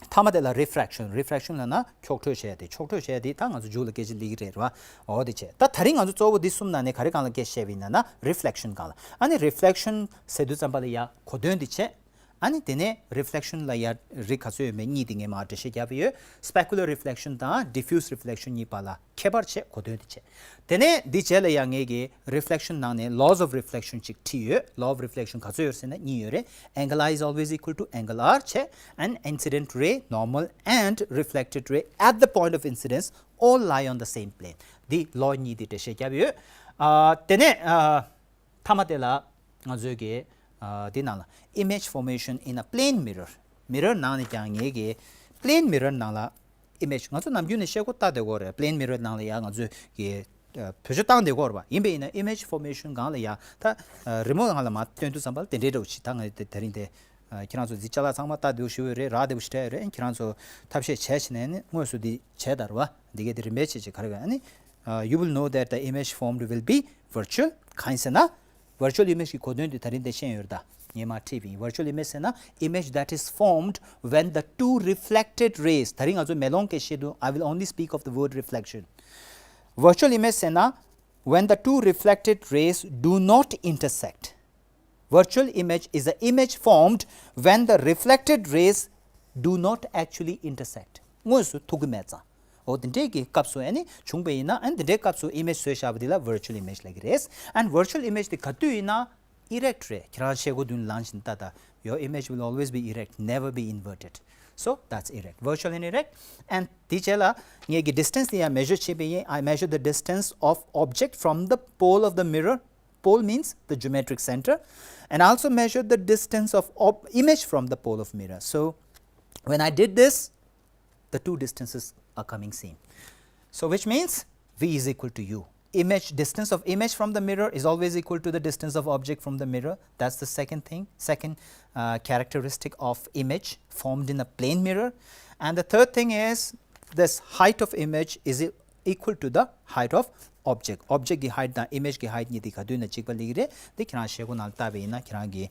མཐའ་མ་དེ་ལ་refraction. Refraction ལབ་ན་འཁྱོག་འཕྲོས་བྱས་ཏེ། འཁྱོག་འཕྲོས་བྱས་ཏེ་ད་ང་ཚོ་མཇུག་ལ་སྐད་ཆ་སླེབས་ཀྱི་རེད་བ། འོ་དེ་བྱས། ད་ད་རིང་ང་ཚོ་གཙོ་བོ་འདི་གསུམ་ནང་ནས་ག་རེ་སྒང་ལ་སྐད་ཆ་བཤད་པ་ཡིན་ན་ན། reflection སྒང་ལ། ཨ་ནི་reflection ཟེར་དུས་ཙམ་པ་ལ་ཡ་གོ་དོན་འདི་བྱས། ཨ་ནི་དེ་ནས་reflection ལ་ཡ་རིགས་ག་ཚོད་ཡོད་མེད་གཉིས་དེ་ངས་མར་འགྲེལ་བཤད་རྒྱབ་པ་ཡོད། Specular reflection དང་diffuse reflection གཉིས་བར་ལ་ཁྱད་པར་བྱས། གོ་དོན་དེ་བྱས། དེ་ནས་འདི་རྗེས་ལ་ཡ་ངས་ཀྱི་reflection ནང་ནས་laws of reflection ཅིག་བྲིས་ཡོད། Law of reflection ག་ཚོད་ཡོད་ཟེར་ན་གཉིས་ཡོད་རེད། Angle I is always equal to angle R བྱས། An incident ray, normal and reflected ray at the point of incidence all lie on the same plane. འདི་law གཉིས་དེ་འགྲེལ་བཤད་རྒྱབ་ཡོད། ཨ། དེ་ནས། ཨ། མཐའ་མ་དེ་ལ་ང་ཚོས་ཀྱི། ཨ། འདི་ནང་ལ་image formation in a plane mirror. mirror ནང་ནས་ཀྱང་ངེད་ཀྱི་plane mirror ནང་ལ་image། ང་ཚོ་ནམ་རྒྱུན་ནས་ཤེལ་སྒོ་ལྟ་བསྡད་ཀྱི་ཡོད་རེད། plane mirror ནང་ལ་ཡ་ང་ཚོས་ཀྱི། ཨ། བེད་སྤྱོད་བཏང་བསྡད་ཀྱི་ཡོད་རེད་པ། ཡིན་པ་ཡིན་ན་image formation སྒང་ལ་ཡ་ད། ཨ། རི་མོ་སྒང་ལ་མར་སྟོན་དུས་ཙམ་པ་ལ་དེ་འདྲའི་འདྲ་བོ་ཅིག་ད་ང་དེ་དེ་རིང་དེ། ཨ། ཁྱེད་རང་ཚོ་འདི་ཅ་ལག་ཚང་མ་ལྟ་བདེ་པོ་ཞེ་པོ་ཡོད་རེད། རག་བདེ་པོ་ཞེ་དྲག་ཡོད་རེད། ཁྱེད་རང་ཚོ་ཐབས་ཤེས་བྱས་བྱས་ནས་ནི་དངོས་སུ་འདི་བྱས་དང་རེད་པ། འདི་གའི་དེ་རིམ་པས་བྱས་བྱས་ག་རེ་ག་ཨ་ནི། ཨ། you will know that the image formed will be virtual. གང་ཡིན་ཟེར་ན། virtual image གི་གོ་དོན་དེ་ད་རིང་འདི་ཤེས་ཡོད་རེད་ད། ངས་མར་བྲིས་པ་ཡིན། virtual image ཟེར་ན། image that is formed when the two reflected rays. ད་རིང་ང་ཚོ་མེ་ལོང་སྐད་བཤད་དུས། I will only speak of the word reflection. virtual image ཟེར་ན། When the two reflected rays do not intersect. Virtual image is an image formed when the reflected rays do not actually intersect. དངོས་སུ་ཐུག་གི་མེད་ཙང་། འོ་དེ་འདྲའི་གི་སྐབས་སུ་ཨ་ནི་བྱུང་བ་ཡིན་ན། ཨ་ནི་དེ་འདྲའི་སྐབས་སུ་image བཟོས་བཞག་པ་དེ་ལ་virtual image ལབ་ཀྱི་རེད། And virtual image དེ་ག་དུས་ཡིན་ན་erect རེད། ཁྱེད་རང་ཤེལ་སྒོ་མདུན་ལངས་བཞིན་ལྟ་ད། Your image will always be erect, never be inverted. So that's erect, virtual and erect. And དེ་རྗེས་ལ་ངས་ཀྱི་distance དེ་ཡང་measure བྱེད་པ་ཡིན། I measure the distance of object from the pole of the mirror. Pole means the geometric center. And I also measure the distance of ob- image from the pole of mirror. So when I did this, the two distances are coming same. So which means V is equal to U. Image, distance of image from the mirror is always equal to the distance of object from the mirror. That's the second thing, second uh, characteristic of image formed in a plane mirror. And the third thing is this height of image is e- equal to the height of object. Object གི་height དང་image གི་height གཉིས་དེ་ག་དུས་ན་གཅིག་པ་ལེགས་རེད། དེ་ཁྱེད་རང་ཤེལ་སྒོ་ནང་ལྟ་བ་ཡིན་ན་ཁྱེད་རང་གི་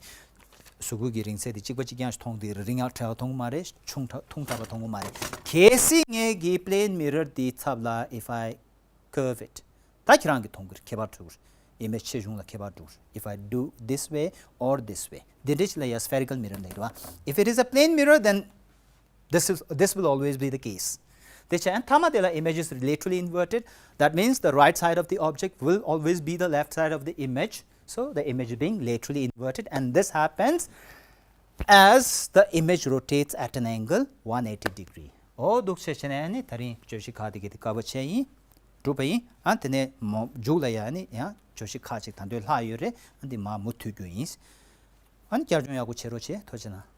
གཟུགས་པོ་གི་རིང་ཚད་དེ་གཅིག་པ་གཅིག་རྐྱང་ཞིག་མཐོང་། དེ་རིང་ཡག་ཕྲ་བ་མཐོང་གི་མ་རེད། ཆུང་དྲགས་མཐོང་དྲགས་པ་མཐོང་གི་མ་རེད། གལ་སྲིད་ངས་གི་plane mirror དེའི་ཚབ་ལ་if I curve it, ད་ཁྱེད་རང་གི་མཐོང་གི་ཁྱད་པར་འགྲོ་གི་རེད། image ཆེ་ཆུང་ལ་ཁྱད་པར་འགྲོ་གི་རེད། If I do this way or this way, འདི་འདྲ་ཞིག་ལ་ཡ་spherical mirror ལབ་རེད་བ། If it is a plane mirror, then this is this will always be the case. དེ་བྱས་མཐའ་མ་དེ་ལ་image is laterally inverted. That means the right side of the object will always be the left side of the image. So the image being laterally inverted, and this happens as the image rotates at an angle one eighty degree. འོ་འདུག་བྱས་བྱས་ནས་ནི་ད་རིང་བརྗོད་གཞི་ཁག་དེ་གི་དེ་དཀའ་བ་ཆེ་ཡིན། གྲུབ་པ་ཡིན། ཨ་དེ་ནས་མོ་མཇུག་ལ་ཡ་ནི་ཡང་བརྗོད་གཞི་ཁག་ཅིག་ད་འདོད་ལྷག་ཡོད་རེད། ཨ་འདི་མ་མུ་མཐུད་རྒྱུ་ཡིན། ཨ་ནི་བསྐྱར་སྦྱོང་ཡག་པོ་བྱེད་རོགས་བྱེད། ཐུགས་རྗེ་གནང་།